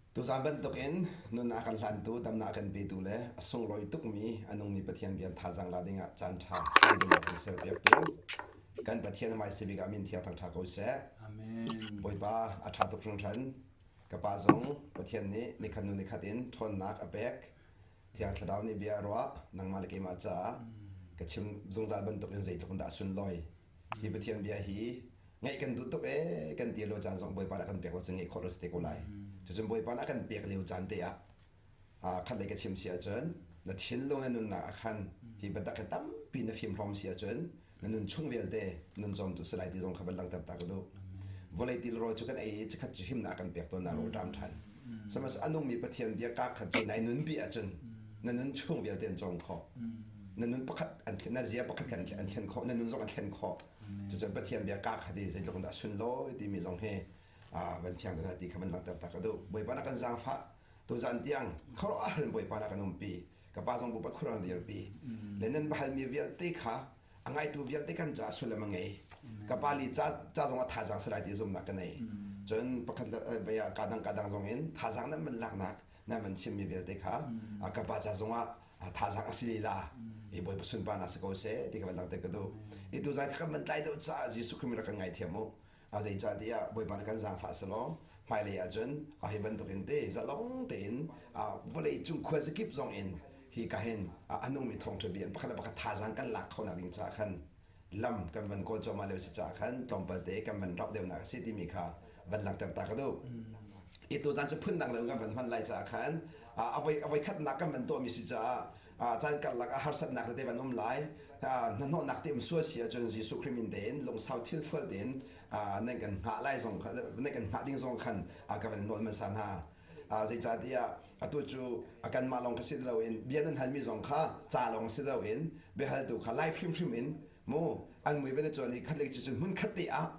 Tuzaan bantukin nunnak a kan hlantu, damnak a kan petu le a sunglawi tukmi a nungmi Pathian rian thazaang la dingah caanṭha kan dingah kan serpiaktu kan Pathian hmai bik ah min thiang thangṭha ko seh. Amen. Bawipa a ṭha tuk hringhran. Ka pa zong Pathian nih nikhat hnu nikhat in ṭhawnnak a pek. Thiang Thlarau nih bia a ruah nangmah le keimah caah ka chim zungzal bantukin zeitluk in dah a sunlawi. Hi Pathian bia hi ngaih kan duh tuk ee kan ti lo caan zong Bawipa nih a kan pek lo cun ngaih khawh lo si te ko lai. Cucun Bawipa nih a kan pek lio caan te ah khat lei ka chim si ahcun na thinlung na nunnak ah khan hi biatak hi tampi na fim hlawm si ahcun na nun chung vialte nun cawmtu si lai ti zong kha van langhter ta ka duh. Vawlei tilrawl cu kan ei i chikkhat cu himnak a kan pek tawn na rawl ṭam ṭhan. Sihmanhsehlaw a nungmi Pathian bia kaa khat cu nai nunpi ahcun na nun chung vialte an cawm khawh. Na nun pakhat an na zia pakhat kan an thlen khawh, na nun zong an thlen khawh. Cucun Pathian bia kaa khat i zeitluk in dah sunlawi timi zong hi van fiang te ti kha van langhter ta ka duh. Bawipa na kan zaangfah tuzan tiang khuaruahhar in Bawipa na kan umpi. Ka pa zong Bawipa khuaruahhar dirpi. Le nan halmi vialte kha a ngaitu vialte kan caah sullam a ngei. Ka pa li ca ca zong ah thazaang si lai ti zumhnak ka nei. Cun pakhat vei ah kadang kadang zong in thazaang nan van laknak nan van chimmi vialte kha ka pa ca zong ah thazaang a si lila i Bawipa sunparnak si ko seh ti ka van langhter ka duh. I tuzan kha kan van tlai deuh caah Jesuh Khrih rak kan ngaithiam u. A zeicahtiah Bawipa nih kan zaangfah selaw hmailei ahcun hi bantukin te zalong tein vawlei cung khuazakip zong in hi ka hin a nungmi thawngṭha bia in pakhat le pakhat thazaang kan lak kho nak ding caah khan lam kan van kawl cuahmah lio si caah khan tlawmpal te kan van rauh deuhnak a si timi kha van langhter ta ka duh. I tuzaan cu phundang deuh kan van hman lai caah khan a voi khatnak kan van tuahmi si caah caan karlak ah harsatnak tete van um lai hnahnawhnak te um sual si ahcun Jesuh Khrih min tein lungsau thilfual tein nan kan hngah lai zong nan kan hngah ding zong khan ka van nawl hmasa hna. Zeicahtiah atu cu kanmah lawng kha si loin bia nan halmi zong kha ca lawng si loin biahaltu kha live hrimhrim in mu an mui van i cuan i khat le cu hmun khat te ah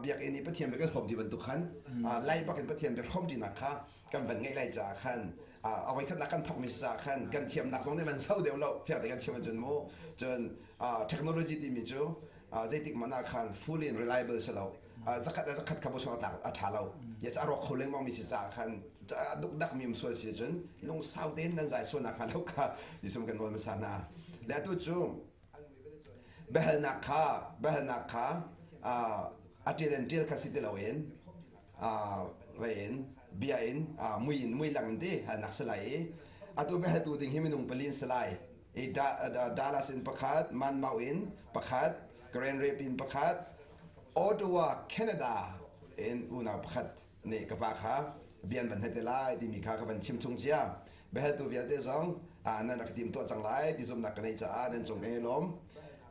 biakinn i Pathian bia kan hrawm ti bantuk khan lai bak in Pathian bia hrawm ṭinak kha kan van ngeih lai caah khan a voikhatnak kan thawkmi si caah khan kan thiamnak zong nih van zo deuh lo fiang te kan chim ahcun mu cun technology timi cu zeitik hmanh ah khan fully and reliable si lo zakhat le zakhat kha bu a tlak a ṭha lo yes a rawk kho lengmang mi si caah khan dukdak mi um sual si cun lungsau tein nan zai sual nak hnga lo kha Jesuh kan nawl hmasa hna le atu cu biahalnak kha a ṭial in ṭial kha si ti loin vei in bia in mui in mui lang in ti halnak si lai i atu biahaltu ding hi minung pali in si lai i Dallas in pakhat, Manmau in pakhat, Grand Rapids in pakhat, Ottawa, Canada in unau pakhat nih ka pa kha bia an van hal te lai timi kha ka van chim chung cia. Biahaltu vialte zong nan rak tim tuah cang lai ti zumhnak ka neih caah nan cung ka i lawm.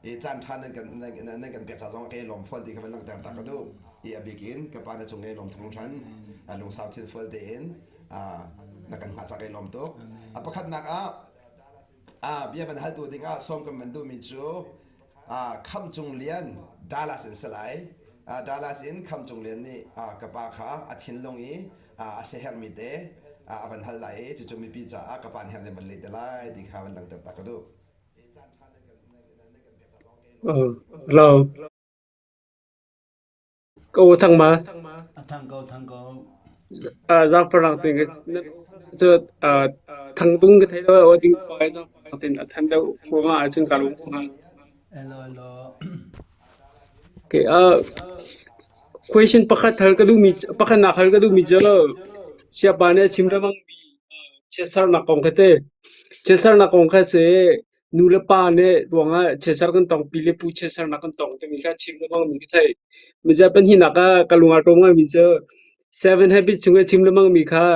I caan ṭha nan kan nan kan pek ca zong ka i lawm fawn ti kha van langhter ta ka duh. I a bik in ka pa na cung ka i lawm thawng hran. Lungsau thinfual tein na kan hngah ca ka i lawm tuk. A pakhatnak ah bia van haltu dingah sawm kan van duhmi cu Kham Cung Lian Dallas in si lai. Dallas in Kham Cung Lian nih ka pa kha a thinlung i a siaherhmi te a van hal lai i cucu mipi caah ka pa nih herh van leh te lai ti kha van langhter ta ka duh. Hello. Ka aw thang ma? A thang ko, thang ko. Zaangfarang tin cu thang tung ka thei lo aw ding pa zaangfarang tin a than deuh huang ahcun ka lung hnga. Hello, hello. Okay, question pakhat hal ka duhmi pakhat nak hal ka duhmi cu siapa nih a chim lengmang mi chiatsernak kong kha te. Chiatsernak kong kha si nu le pa nih ruangah chiatser kan tong, pi le pu chiatsernak kan tong timi kha chim lengmang mi ka theih. Miza pahnihnak ah ka lung aa ṭawm ngaimi cu Seven Habits chung i chim lengmang mi kha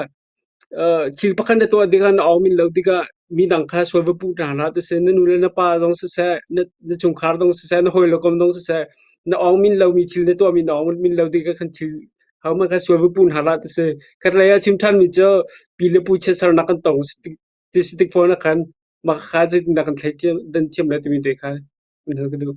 thil pakhat na tuah tikah na awng min lo tikah midang kha sual va puh hna hlah ti si. Na nu le na pa zong siseh, na chungkhar zong siseh, na hawi le kom zong siseh, na awng min lomi thil na tuahmi na awng min lo tikah khan thil hohmanh kha sual va puh hna hlah ti si. Khatlei ah chim ṭhanmi cu pi le pu chiatsernak kan tong ti si tik fawn ah khan mah kha zeitindah kan thlei thiam dan thiam lai timi te kha hun ka duh.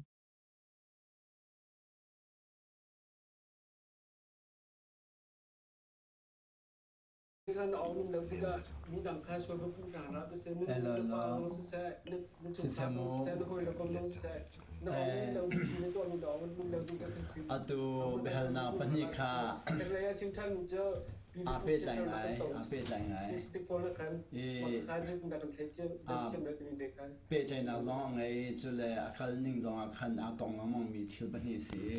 Hello, hello. Siseh mu. Atu biahalnak pahnih kha. Aa pehtlai ngai, aa pehtlai ngai. I aa pehtlaihnak zong a ngei i cule a kal ning zong ah khan aa tong lengmangmi thil pahnih a si i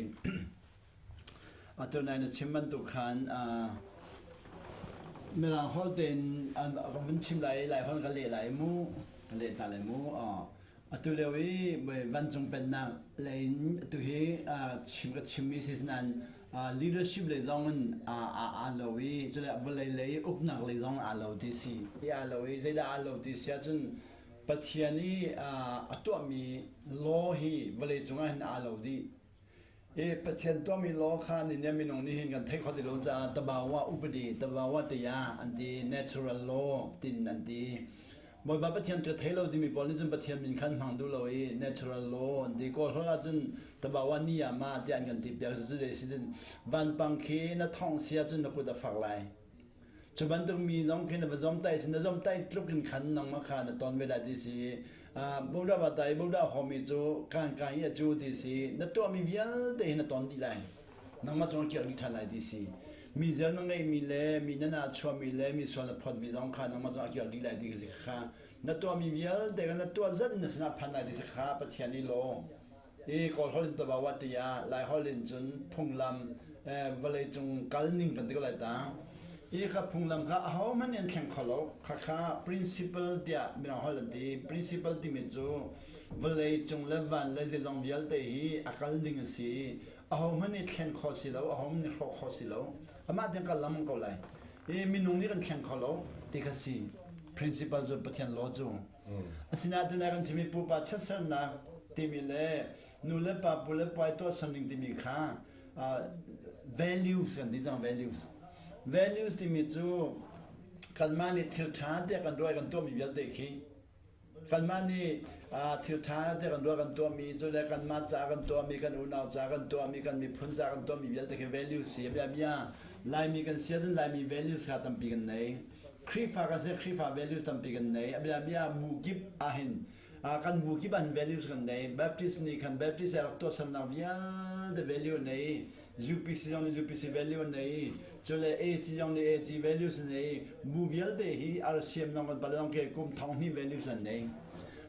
atu nai na chim bantuk khan Mirang holh tein ka vun chim lai i Lai holh ka leh lai mu, ka leh ta lai mu. Atu lio i vancung pennak lei in atu hi chim ka chimmi si nain leadership lei zong in aa lo i cule vawlei lei uknak lei zong aa lo ti si. Aa lo i zeidah aa lo ti si ahcun Pathian i a tuahmi law hi vawlei cungah hin aa lo dih. I Pathian tuahmi law kha ni nih minung nih hin kan theih kho ti lo caah tabawa upadi tabawa tiah an ti natural law tin an ti. Bawipa Pathian cu thei lo timi pawl nih cun Pathian min khan hmang duh lo i natural law an ti. Kawl holh ahcun tabawa niyama tiah an kan ti piak cu cu si din vanpang khi na thongh si ahcun na kut a fak lai. Cu bantuk mi zong khi na va zomtaih si na zomtaih tluk in khan nangmah kha na ton ve lai ti si. Buddha va tai Buddha homi cu kan kan i a cu ti si. Na tuahmi vialte hi na ton dih lai. Nangmah cung a kir dih ṭhan lai ti si. Mi zel na ngeihmi le mi na nahchuahmi le mi sual na phawtmi zong kha nangmah cung a kir dih lai ti si kha na tuahmi vialte kha na tuah zat in na sinah phan lai ti si kha Pathian i law. I Kawlholh in tabawa tiah Laiholh in cun phunglam vawleicung kal ning kan ti ko lai ta. I kha phunglam kha ahohmanh nih an thleng kho lo. Khakha principle tiah mirang holh an ti. Principle timi cu vawleicung le van le zeizong vialte hi a kal ding a si i ahohmanh nih thlen khawh si lo, ahohmanh nih hrawh khawh si lo. Amah tiang kal lengmang ko lai. I minung nih kan thleng kho lo ti kha si. Principle cu Pathian law cu. Asinain tunai kan chimmi pupa chiatsernak timi le nu le pa pu le puai tuahser ning timi kha values kan ti cang values. Values timi cu kanmah nih thil ṭha tiah kan ruah i kan tuahmi vialte khi kanmah nih thil ṭha tiah kan ruah kan tuahmi cu le kanmah ca kan tuahmi kan unau ca kan tuahmi kan miphun ca kan tuahmi vialte khi values si bia bia Laimi kan si ahcun Laimi values kha tampi kan nei. Khrihfa kan si Khrihfa values tampi kan nei. A biabia bu kip ahhin kan bu kip an values kan nei. Baptist nih khan Baptist rak tuahsernak vialte value nei. UPC zong nih UPC value nei. Cule AC zong nih AC values nei. Bu vialte hi RCM zong kan pale zong ke kum thong hnih values an nei.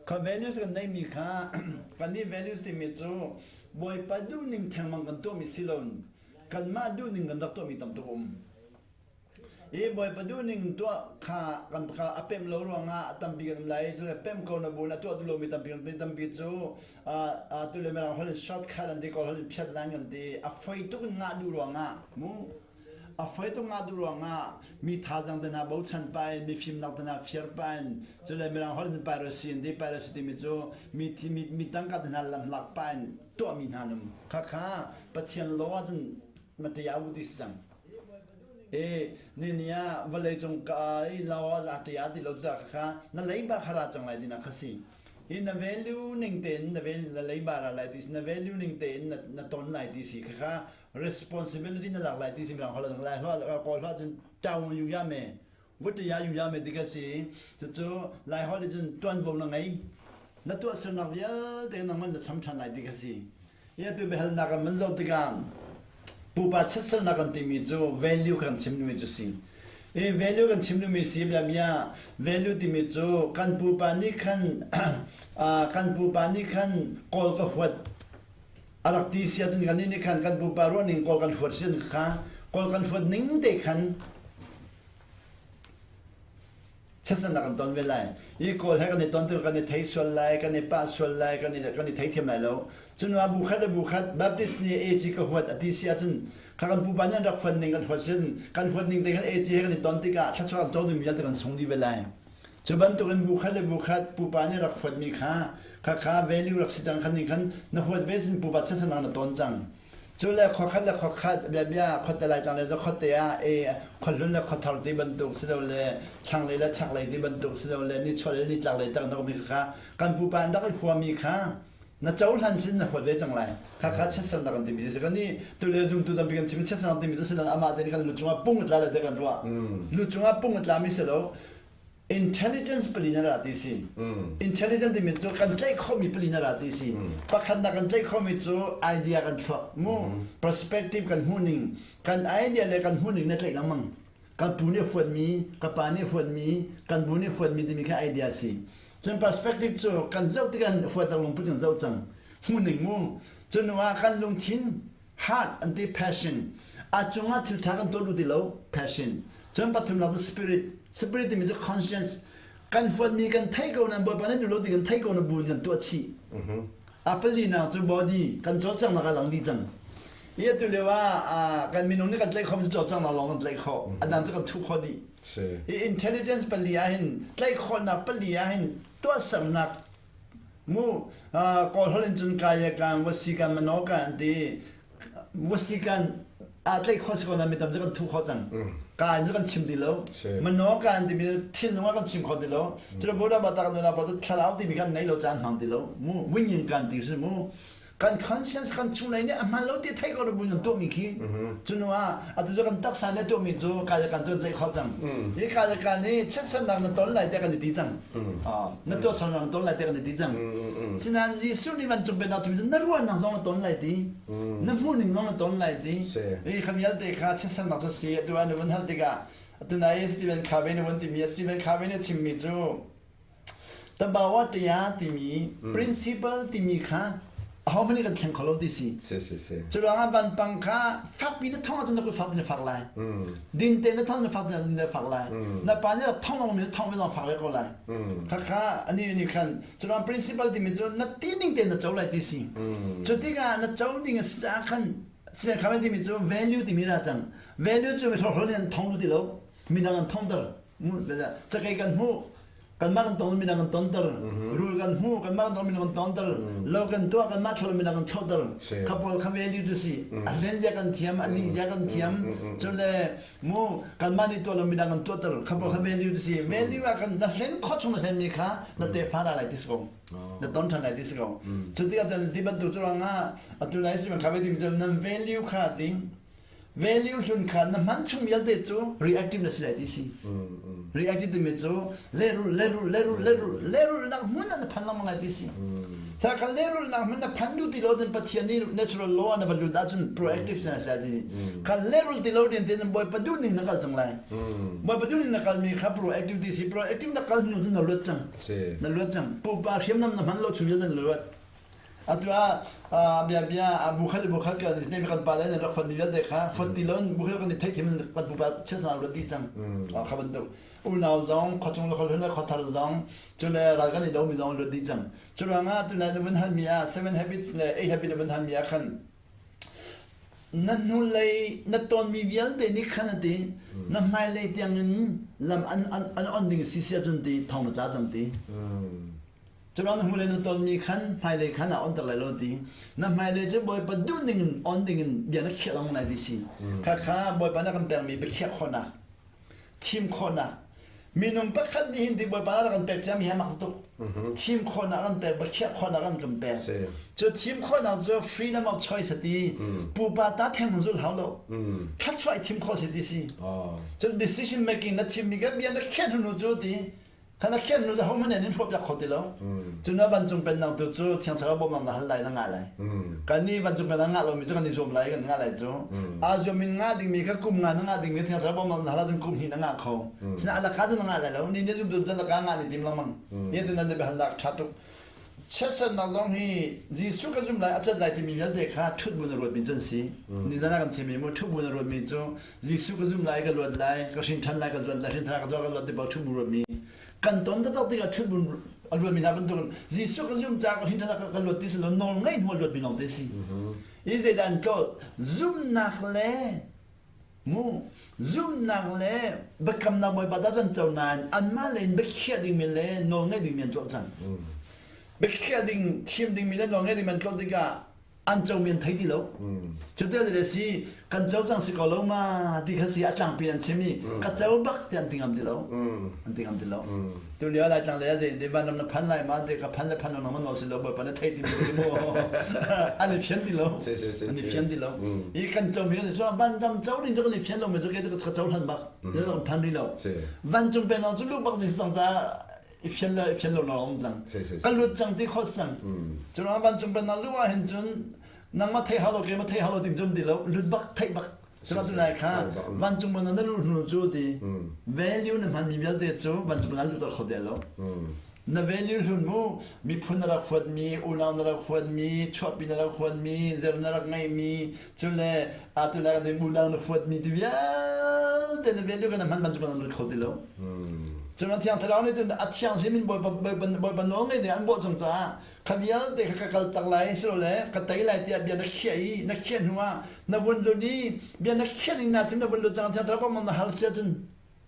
Kha values kan nei mi kha kan nih values timi cu Bawipa duhning thengmang kan tuahmi si loin kanmah duhning kan rak tuahmi tam tuk um. Hi Bawipa duhning tuah kha kan kha a pemh lo ruangah a tampi kan um lai cu le pemh ko na bu na tuah duh lomi tampi kan tampi cu tu le mirang holh in shortcut an ti kawl holh in phiat lan kan ti a foi tuk in ngah duh ruangah mu a foi tuk ngah duh ruangah mi thazang te hna bochan pa in mi fimnak te hna fiar pa in cu le mirang holh in piracy an ti piracy timi cu mi mi mi tangka te hna lamlak pa in tuahmi hna num kha kha Pathian law ahcun matia u ti si cang E ni ah vawleicung ka i lo ah ṭia ti lo cu kha na leiba kha ra cang lai tinak kha si. Hi na value ning tein na na leiba ra lai ti si na value ning tein na na ton lai ti si kha kha responsibility na lak lai ti si mirang holh lai hlo kawl hlo cun ṭau yu ya me vut ya yu ya me ti kha si cucu lai holh cun ṭuanvo na ngei na tuahsernak vialte nangman na cham ṭhan lai ti kha si. Hi atu biahalnak kan van zoh tikah pupa chiatsernak kan timi cu value kan chim duhmi cu si. I value kan chim duhmi si bia bia value timi cu kan pupa nih khan kan pupa nih khan kawl ka huat a rak ti si ahcun kan nih khan kan pupa ruah ning kawl kan huat sin kha kawl kan huat ning te khan Chiatsernak kan ton ve lai. Hi Kawl he kan i ton tikah kan i thei sual lai, kan i pah sual lai, kan i kan i theithiam lai lo. Cun ah bu khat le bu khat Baptist nih AG ka huat a ti si ahcun kha kan pupa nih an rak huat ning kan huat sin kan huat ning te khan AG he kan i ton tikah thluachuah kan co dingmi vialte kan sung dih ve lai. Cu bantukin bu khat le bu khat pupa nih rak huatmi kha kha kha value rak si cang khan ning khan na huat ve sin pupa chiatsernak na ton cang. Cu le khuakhat le khuakhat biabia khuate Laitlang le khuate ah e khuahlun le khuathar ti bantuk silole thlanglei le chaklei ti bantuk silole nichuahlei le nitlaklei tak na ummi kha kan pupa an rak i huami kha na cohlan sin na huat ve cang lai. Kha kha chiatsernak kan timi si kan nih tule zumtu tampi kan chim chiatsernak timi cu silang amah tein kan lu cungah pung a tla le te kan ruah. Lu cungah pung a tlami si lo intelligence pali na ra ti si. Intelligence timi cu kan tlaih khawhmi pali na ra ti si. Pakhatnak kan tlaih khawhmi cu idea kan thluak mu perspective kan hmuhning kan idea le kan hmuhning na tlaih lengmang. Kan pu nih huatmi, ka pa nih huatmi, kan bu nih huatmi timi kha idea si. Cun perspective cu kan zoh tikah huatnak lungput kan zoh cang. Hmuhning mu. Cun ah kan lungthin heart an ti passion. A cungah thil ṭha kan tuah duh ti lo passion. Cun pathumnak cu spirit. Spirit timi cu conscience. Kan huatmi kan thei ko nain Bawipa nih duh lo ti kan thei ko na bu in kan tuah chih. A palinak cu body kan cawlcanghnak a lang dih cang. I atu lio ah kan minung nih kan tlaih khawh cu cawlcanghnak lawng kan tlaih khawh. A dang cu kan thuh khawh dih. I intelligence pali ah hin tlaih khawhnak pali ah hin tuahsernak mu Kawl holh in cun kaya kan wasi kan mano kan an ti wasi kan aa tlaih khawh si ko nain mi tam cu kan thuh khawh cang. Ka in cu kan chim ti lo. Mano kan timi thinlung ah kan chim kho ti lo. Cu Buddha bata kan nuna pa cu thlarau timi kan nei lo caan hmang ti lo. Mu winyin kan ti si mu. Kan conscience kan chunglei nih a hman lo ti thei ko bu nan tuahmi khi. Cu nu ah atu cu kan taksa nih tuahmi cu kaya kan cu tlaih khawh cang. Hi kaya kan nih chiatsernak na ton lai tiah kan i ti cang. Na tuahsernak na ton lai tiah kan i ti cang. Sinain Jesuh nih vancung pennak chim cu na ruahnak zong na ton lai ti. Na hmuhning zong na ton lai ti. Hi kha vialte kha chiatsernak cu si atu ah na vun hal tikah atu nai Stephen Covey na vun timi Stephen Covey nih a chimmi cu Tabawa tia timi principle timi kha ahohmanh nih kan thleng kho lo ti si. Si si si. Cu ruangah vanpang kha fakpi na thong ahcun na kut fakpi na fak lai. Din te na thong na fak din na fak lai. Na pa nih thong long mi na thong mi zong fak ve ko lai. Khakha ani nih khan cu ruang principle timi cu na ti ning te na co lai ti si. Cu tikah na co ding a si caah khan sian kha timi cu value timi ra cang. Value cu mi thorhol nih an thong lu ti lo. Midang an thongter. Cakei kan hmuh kanmah kan tong midang kan tonter rul kan hmu kanmah kan tong midang kan tonter lo kan tuah kanmah thlo midang kan thloter kha pawl kha value cu si a hlen zia kan thiam a lih zia kan thiam cule mu kanmah nih tuah lo midang kan tuahter kha pawl kha value cu si value ah kan na hlen khawh chung na hlen mi kha na tefa ra lai ti si ko na ton than lai ti si ko cu tikah ti bantuk cu ruangah atu lai si man kha ve ding cu nan value kha ding Value hlun kha na hman chung vialte cu reactive na si lai ti si. Reactive timi cu lerul lerul lerul lerul lerul nak hmun ah na phan lengmang lai ti si. Sa ka lerul nak hmun na phan duh ti lo cun Pathian nih natural law na va lut ahcun proactive si lai ti si. Ka lerul ti lo din tin Bawipa duh ning na kal cang lai. Bawipa duh ning na kal mi kha proactive ti si. Proactive na kal hnu cun na luat cang. Na luat cang. Pupa hriamnam na hman lo chung vialte na luat. Atu ah bia bia bu khat le bu khat kan ne kan pa le nan rak fon mi vialte kha fot ti lon bu khat kan i theih thiam kan pupa chesna rat di cang kha bantuk unau zong khuachung le khuahlun le khuathar zong cule ral kan i do mi zong lut di cang cu ruangah tunai na vun hal mi ah seven habits le eight habit na vun hal mi ah khan na hnulei na tawn mi vialte nih khan ati na hmailei tiangin lam an an on ding si sia cun ti thong na tla cang ti Curuang na hmulei na tonmi khan hmailei khan a onter lai lo ti. Na hmailei cu Bawipa duh ning in on ding in bia na khiah lengmang lai ti si. Khakha Bawipa na kan pekmi biakhiah khawhnak, thim khawhnak. Minung pakhat nih hin ti Bawipa na rak kan pek ciami hi mak tuk. Thim khawhnak kan pek, biakhiah khawhnak kan kan pek. Cu thim khawhnak cu freedom of choice a ti. Pupa ta theng zul hau lo. Thluachuah i thim khawh si ti si. Cu decision making na thimmi ka bia na khiah hnu cu ti Khan a khian nu hohmanh nih an in hrawhpiak kho ti lo. Cun a vancung pennak tu cu Thiang Thlarau bawmhnak na hal lai na ngah lai. Kan nih vancung pennak ngah lomi cu kan i zuam lai kan ngah lai cu. Aa zuam in ngah dingmi kha kum nga na ngah dingmi Thiang Thlarau bawmhnak na hal ahcun kum hnih na ngah kho. Sinain a laka cu na ngah lai lo. Ni nih zumtu cu laka ngah ni tim lengmang. Ni tu nan biahalnak ṭha tuk. Chiatsernak zong hi Jesuh ka zum lai a cat lai timi vialte kha ṭhut bu na ruatmi cu an si. Ni dang ah kan chimmi mu ṭhut bu na ruatmi cu Jesuh ka zum lai ka luat lai ka hrin ṭhan lai ka zuat lai hrin ṭhan ka zuat ka luat ti bal ṭhut bu ruatmi kan ton taktak tikah ṭhut bu a luatmi hna bantukin Jesuh ka zum caah ka hrin ṭhan ka luat ti si lo nawl ngei hnu a luatmi lawng te si. I zeidah an tlawt zumhnak le Mu zumhnak le biakamnak Bawipa dah can co nain anmah lei in biakhiah dingmi le nawlngaih dingmi an tuah cang. Biakhiah ding, thim dingmi le nawlngaih dingmi an tuah tikah an comi an thei ti lo. Cuti a si kan co cang si ko lo ma ti kha si a tlangpi an chim i ka co bak ti an ti ngam ti lo. An ti ngam ti lo. Tu lio Laitlang lei ah zei in vanram na phan lai ma te ka phan le phan lo nang ma nawl si lo Bawipa na thei ti mi mu an i fian ti lo an i fian ti lo i kan co mi kan i so vanram co ding cu kan i fian lo mi cu ke cu ka co hlan bak ti lo kan phan ri lo vancung pen cu lu bak ding sang ca i fian le i fian lo na um cang ka lut cang ti khot sang cu vancung pen lu ah hin cun nangmah thei halo ke ma thei halo ding cum ti lo lut bak thei bak. Cu lai kha vancung man na luh hnu cu ti value na hmanmi vialte cu vancung man an luhter kho ti lo. Na value hlun mu miphun na rak huatmi, unau na rak huatmi, chuahpi na rak huatmi, zer na rak ngeihmi, cule atu na kan unau na huatmi ti vialte na value kan hman vancung man an lut kho ti lo. Cun a thiang thlarau nih cun a thianghlim in Bawipa Bawipa nawl ngei ding an bawh cang caah kha vialte kha ka kal tak lai silole ka tei lai tiah bia na khiah i na khiah hnu ah na vun lut i bia na khiah ning na thim na vun lut cang thiang thlarau na hal sia cun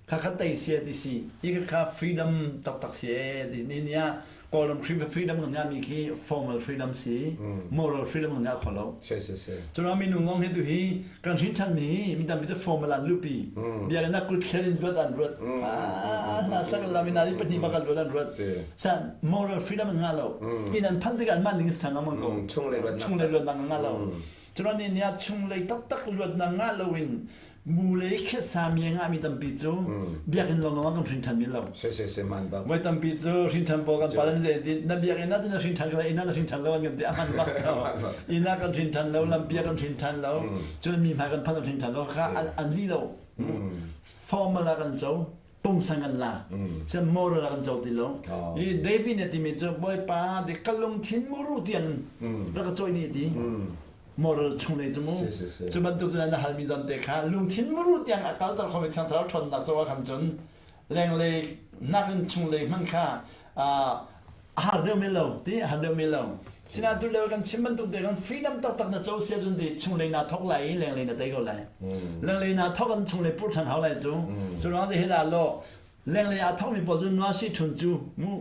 kha kha tei sia ti si i kha kha freedom taktak si e ti ni ni ah Kawlram freedom kan ngah mi khi formal freedom si moral freedom kan ngah kho lo si si si cun minung ngong he tu hi kan hrin than mi hi mi tampi cu formal an lupi biakinn ah kut thlen in luat an ruat ah sak la mina i pahnih bakal luat an ruat san moral freedom an ngah lo in an phan tikah an mah ning than lengmang ko chunglei luatnak chunglei luatnak an ngah lo cun ni nia chunglei taktak luatnak ngah lo in mu le khesa mi ngah mi tampi cu biakinn lawng lawng kan hrin than mi lo se se se man bak voi tampi cu hrin than pawl kan pal an zei ti na biakinn ah cun na hrin than ko inn ah na hrin than lo an kan ti a hman bak ko inn ah kan hrin than lo lampi ah kan hrin than lo cun mi hmai kan phan kan hrin than lo kha an li lo formal ah kan co pungsan kan la cun moral ah kan co ti lo i David nih timi cu bawipa de ka lungthin muru tiang rak ka cawi ni ti moral chung lei cu mu cu bantuk cu na halmi zan te kha lungthin muru tiang a kalter khomi thiang thlarau ṭhawnnak co ah khan cun lenglei nakin chunglei hman kha a har deuh men lo ti har deuh men lo sina tu leo kan chim bantuk te kan freedom taktak na co sia cun ti chunglei na thok lai i lenglei na tei ko lai lenglei na thok an chunglei pur than hau lai cu cu ruang hi dah lo lenglei a thok mi pawl cu nua si thun cu mu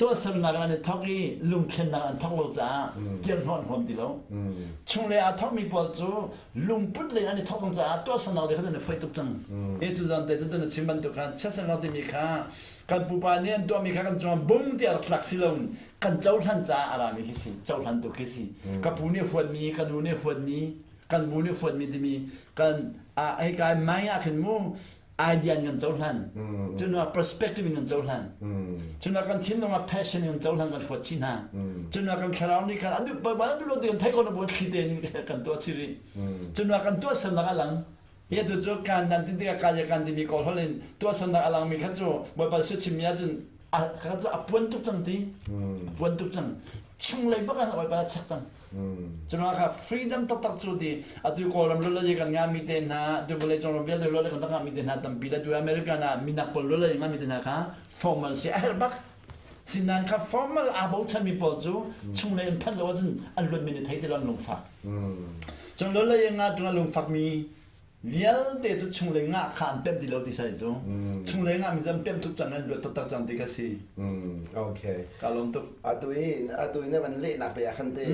tuahsernak an i thok i lungthlennak an thok lo caah kial hnawh an huam ti lo chunglei aa thokmi pawl cu lungput lei an i thok cang caah tuahsernak lei kha an i foih tuk cang e cu zan te cu na chim bantuk khan chiatsernak timi kha kan pupa nih an tuahmi kha kan cungah bung tiah rak tlak si lo kan cohlan caah a rami khi si cohlan tu khi si ka pu nih huatmi ka nu nih huatmi kan bu nih huatmi timi kan a hei kai mai ah khin mu idea in kan cohlan cun perspective in kan cohlan cun kan thinlung ah passion in kan cohlan kan huat chih hna cun kan thlarau nih khan an duh an duh lo ti kan theih ko na bu thli tein kan tuah chih rih cun kan tuahsernak a lang hi tu cu kan nan tin tikah ka kan timi kawl holh in tuahsernak a langmi kha cu Bawipa su chimmi ahcun a kha cu a puan tuk cang ti a puan tuk cang chunglei bak ah Bawipa a check cang Cunah kha freedom taktak cu ti atu Kawlram lulai kan ngahmi te hna tu vawlei cung ram vialte lulai kan rak ngahmi te hna tampi le tu American ah minak pawl lulai ngahmi te hna kha formal si a herh bak. Sinan kha formal aa bochanmi pawl cu chunglei an phanh lo ahcun an luatmi nih thei ti lo an lungfak. Cun lulai ngah tung a lungfakmi vialte cu chunglei ngah kha an pemh ti lo ti sai cu chunglei ngah mi cu an pemh tuk cang an luat taktak cang ti kha si okay ka lawm tuk atu i atu i na van lehnak te ah khan te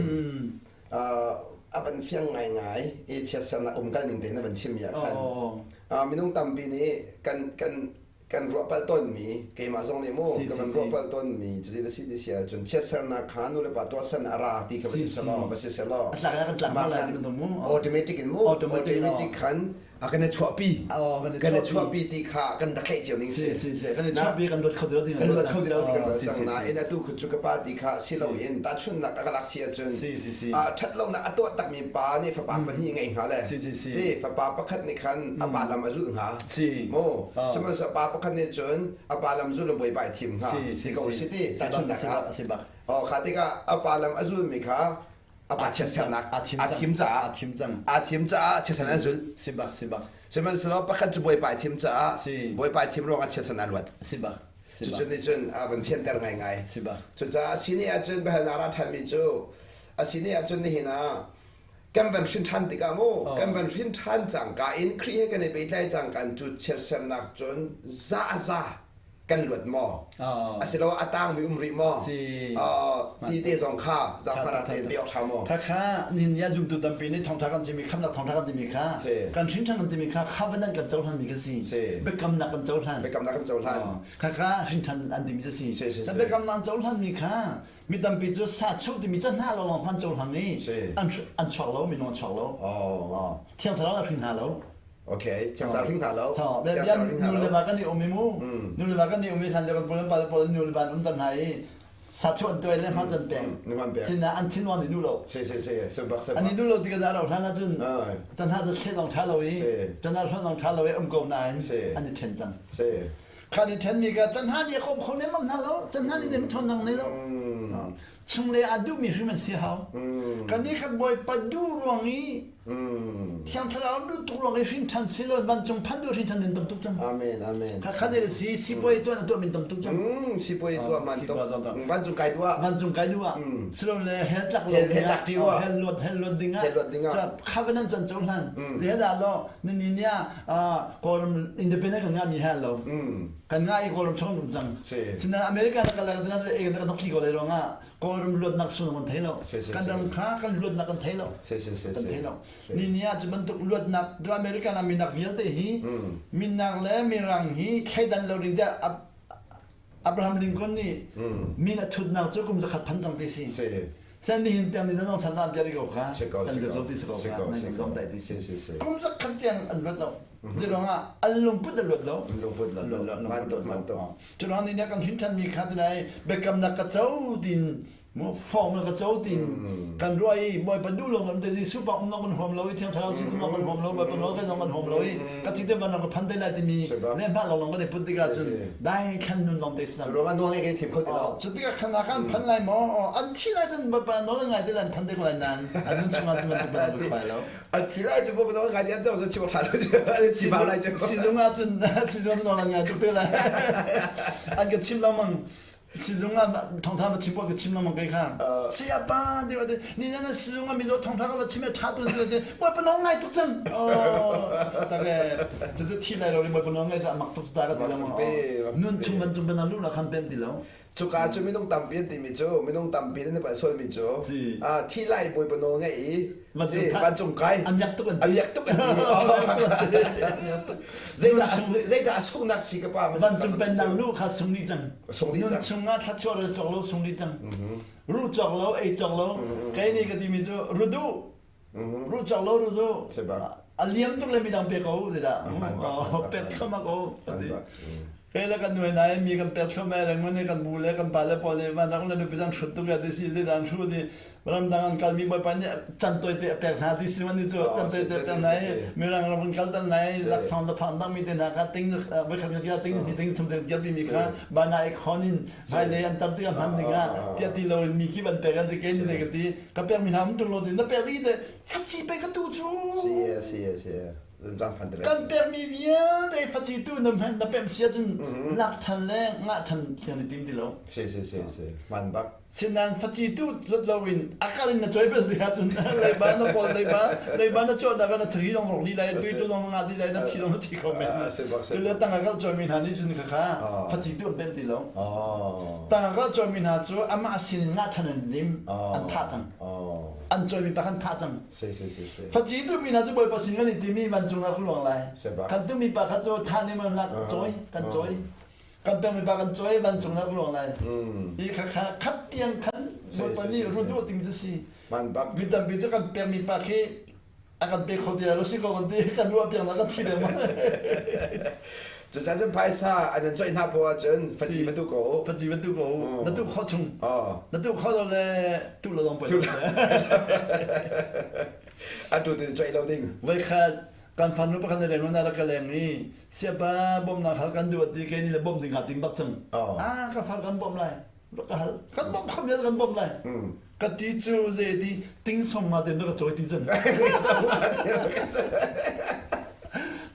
a van fiang ngai ngai i chiatsernak um kal ning te na van chim mi ah khan minung tampi nih kan kan kan ruah palh tawnmi keimah zong nih mu ka van ruah palh tawnmi cuti na si ti si ahcun chiatsernak kha nu le pa tuahsernak a ra ti kha va si selaw va si selaw automatic in mu automatic khan a kan i chuahpi kan i chuahpi ti kha kan rak tlaih cio ning si kan i chuahpi kan luat kho ti lo ti kan luat kho ti lo ti kan ruat cang nain atu khu cu ka pa ti kha si loin tahchunhnak a ka lak si ahcun ṭhat lonak a tuah takmi pa nih fapa pahnih ngei hnga le ti fapa pakhat nih khan a pa lam a zulh hnga Mu sihmanhsehlaw pa pakhat nih cun a pa lam zul in bawipa i thim hnga ti ko si ti tahchunhnak ah oh kha tikah a pa lam a zulmi kha a pa chiatsernak a thim caah a thim cang a thim caah chiatsernak an zulh si bak si bak sihmanhsehlaw pakhat cu bawipa i thim caah bawipa i thim ruangah chiatsernak an luat si bak cucu nih cun a van fianter ngaingai si bak cucaah sini ahcun biahalnak ra ṭhanmi cu a sini ahcun nihin ah kan van hrin ṭhan tikah mu kan van hrin ṭhan cangka in Khrih he kan i pehtlai cangka in cu chiatsernak cun za a za kan luat maw asilo a tangmi um rih maw ti te zong kha zaangfar tein pe awk ṭha maw kha kha nin ya zumtu tampi nih thawngṭha kan chimmi khamnak thawngṭha kan timi kha kan hrin ṭhan kan timi kha covenant kan cohlan mi kha si biakamnak kan cohlan biakamnak kan cohlan kha kha hrin ṭhan an timi cu si biakamnak an cohlan mi kha Mi tampi cu sa cheu timi ca hna lo lawng hman cohlang i an an chuak lo minung an chuak lo. Oh. Thiang thlarau hring hna lo. Okay, thiang thlarau hring hna lo. Tho, bia nu le va kan i um i mu. Nu le va kan i um i hlan le kan puan pa pawl nu le va an um tan hna i. Sachu an tuai le hma can peng. Sina an thin wan i nu lo. Si si si se bak se. An i nu lo ti ka za ro hlan ahcun can ha cu thlet dong tha lo i can ha hlan dong tha lo i um ko nain an i then cang. Si. Khan i then mi ka can ha ni khom khom ne mam na lo can ha ni zem thon nang nei lo. Chung le a duh mi hrim an si hau. Kan ni khat bawi pa du ruang i Thiang Thlarau du tuk ruang i hrin ṭhan si lo vancung phan du hrin ṭhan min tam tuk cang. Amen amen. Kha kha zei si sipuai tuan a tuah min tam tuk cang. Sipuai tuah man tuk. Vancung kai duah. Vancung kai duah. Silo le hell tlak lo hell tlak ti wa. Hell luat hell luat ding ah. Hell luat ding ah. Covenant cun co hlan. Zei dah lo ni ni nia Kawlram independent kan ngah mi hal lo. Kan ngah i Kawlram chung um cang. Sinain America na kal la kan e kan nok thli ko lai ruangah Kawlram luatnak sullam kan thei lo. Kan ram kha kan luatnak kan thei lo. Kan thei lo. Ni ni ah cu bantuk luatnak tu American ah minak vialte hi minak le mirang hi thleidan lo ding tiah Abraham Lincoln nih min a thutnak cu kum zakhat phan cang ti si. Sen nihin tiang ni zong san am piari ko kha. Kan luat lo ti si ko kha. Nan zong dai ti si. Kum zakhat tiang an luat lo. Zeiruang ah an lungput an luat lo. Lungput luat lo. Mantuk mantuk. Curuang ni kan hrin ṭhan mi kha tunai biakamnak ka co tin mu form ka co tin kan ruah i Bawipa duh lo kan te Jesuh pa um kan huam lo i Thiang Thlarau sin um kan huam lo Bawipa nawl kan kan huam lo i ka thi te van ka phan te lai timi le hma long long kan i put tikah cun dai thlan nun long te sang ruang nuang ngai thim kho ti lo cu tikah khan kan phan lai maw an thi lai cun Bawipa nawl ngai te lan phan te ko lai nan an nun chungah cun bantuk ban pai lo An thi lai cu bo ngai ti an to so chim tha lo cu chim lai cu. Sizung ah cun sizung cun ngai tuk te lai. An ka chim lengmang. Sizung ah thongtha va chim ka chim lengmang kai kha. Saya pa ti wa ni na sizung ah mizo thongtha ka va chim e tha tu tu boi pa nong ngai tuk cang. Oh tak e cu cu thi lai lo ri boi pa nong ngai cha mak tuk ta ka ti lengmang. Nun chung ban chung ban lu na kham pem ti lo. Cuka cu minung tampi an timi cu minung tampi nan palh sualmi cu thi lai bawipa nawl ngeih i vancung kai a miak tuk an a miak tuk an ti zeidah zeidah a sungnak si ka pa vancung pennak lu kha sung dih cang sung dih cang nun chungah thlachuah rel cawk lo sung dih cang ru cawk lo ei cawk lo kei nih ka timi cu rudu ru cawk lo rudu a liam tuk le midang pe ko zeidah pek thluahmah ko ati Kei le kan nuai nai mi kan pek thluahmah lengmang ni kan bu le kan pa le pawl nih vanrak le nupi an hrut tuk ti si zeidah an hru ti ramdang an kalmi bawipa nih can toi te a pek hna ti si man ni cu can toi te pek hna i mirang ram kan kal tan nai laksawng le phang dang mi te hna kha ting voikhat ka ting ni ting thum ting mi kha bana i khon in hmailei an tam tikah hman ding ah tiah ti lo in mi kip an pek an ti kei ni zei ka ti ka pek mi hna um tung lo ti na pek dih te faci pe ka tu cu si si si Kan pekmi vialte faci tu na hman na pemh si ahcun lak ṭhan le ngah ṭhan thiang na tim ti lo. Si si si si hman bak. Sinain faci tu lut loin a kar in na cawi bel ti ahcun leiba na pawl leiba leiba na cuahnak ah na thari zong rok dih lai tui tu zong ngah dih lai na thi zong na thi kho men. Tu le tangka kal cawimi hna nih cun khakha faci tu an pemh ti lo. Tangka kal cawimi hna cu amah sin in ngah ṭhan an lim an thah cang. An cawimi pa khan thah cang. Si si si si. Faci tu mi hna cu Bawipa sin kan i timi vancung ah ka luang lai. Kan tu mi pa kha cu than in lak cawi kan cawi. Kan peng mi pa kan cawi vancung ah ka luang lai. Hi kha kha khat tiang khan Bawipa nih rudu ting cu si. Man bak. Mi tampi cu kan pek mi pa khi a kan pe kho ti lo si ko kan ti kan ruah piak na kan thi lengmang. Cucaah cun phaisa an in coih hna poah ahcun faci va tu ko. Faci va tu ko. Na tu kho chung. Na tu kho lo le tu lo dong poi. A tu tu coih lo ding. Voi khat kan fanu pakhat na leng na rak ka leng i siapa bawmnak hal kan duh ti ke ni le bawm ding ha ting bak cang. Ah ka far kan bawm lai. Ka hal kan bawm khom ya kan bawm lai. Ka ti cu zei ti ting som ma ten ka choi ti cun.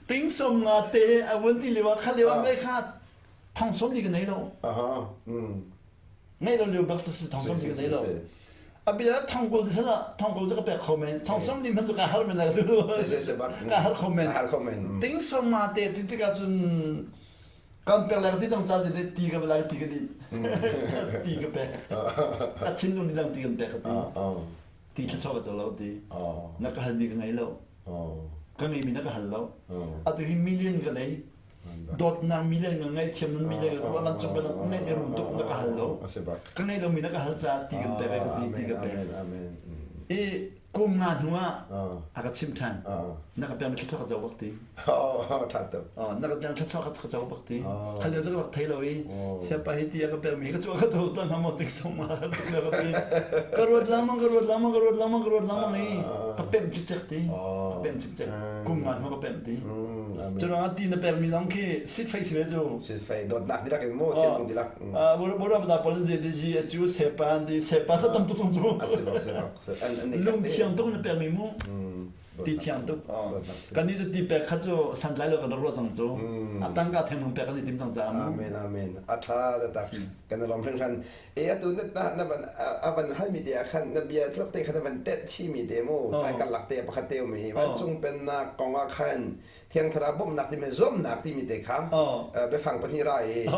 Ting som nga te a vun ti liwa kha liwa ngai kha thong som ni ka nei lo. Ngei lo liu bak si thong som ni ka nei lo. Abia thong kul ti sana thong kul ka pek kho men thong som ni man chu ka har men la tu. Ka har kho men. Har kho men. Ting som ma te ti ti ka cun Kan pek le ka ti cang ca le ti ka la ti ka di. Ti ka pek. A thinlung ni dang ti kan pek ka ti. Ti thla ka co lo ti. Na ka hal mi ka ngei lo. Ka ngei mi na ka hal lo. Atu hi million ka nei. Dawtnak million ka ngei thiam nan million ka van cung ban nei mi rum tuk na ka hal lo. Ka ngei lo mi na ka hal ca ti kan pek ka ti ti ka pek. I Kum nga hnu ah a ka chimh ṭhan. Na ka pekmi thluachuah ka co bak ti. Ṭha tuk. Na ka pekmi thluachuah ka co bak ti. Kha lio cu ka rak thei lo i siapa hi ti a ka pekmi ka cuah ka co tawn hnga maw tik sung ma tuk le ka ti. Ka ruat lengmang ka ruat lengmang ka ruat lengmang ka ruat lengmang i ka pemh cikcek ti. Ka pemh cikcek. Kum nga hnu ka pemh ti. Cu ruangah ti na pekmi zong khi sitfei si ve cu. Sitfei dawtnak dihlak in mu thiam dihlak. Bura bata pol je di ji cu sepa di sepa sa tam tuk song cu. Lungthiang tuk na pekmi mu. Ti thiang tuk. Kan nih cu ti pek kha cu santlai lo kan rak ruah cang cu. A tangka theng nung pek kan i tim cang caah mu. Amen amen. A tha taktak. Kan i lawm hringhran. E atu na na van a van halmi te ah khan na bia tluk te khan na van tet chimi te mu. Cai karlak te pakhat te um hi. Vancung pennak kong ah khan Thiang Thlarau bawmhnak timi zuamnak timi te kha biafang pahnih ra i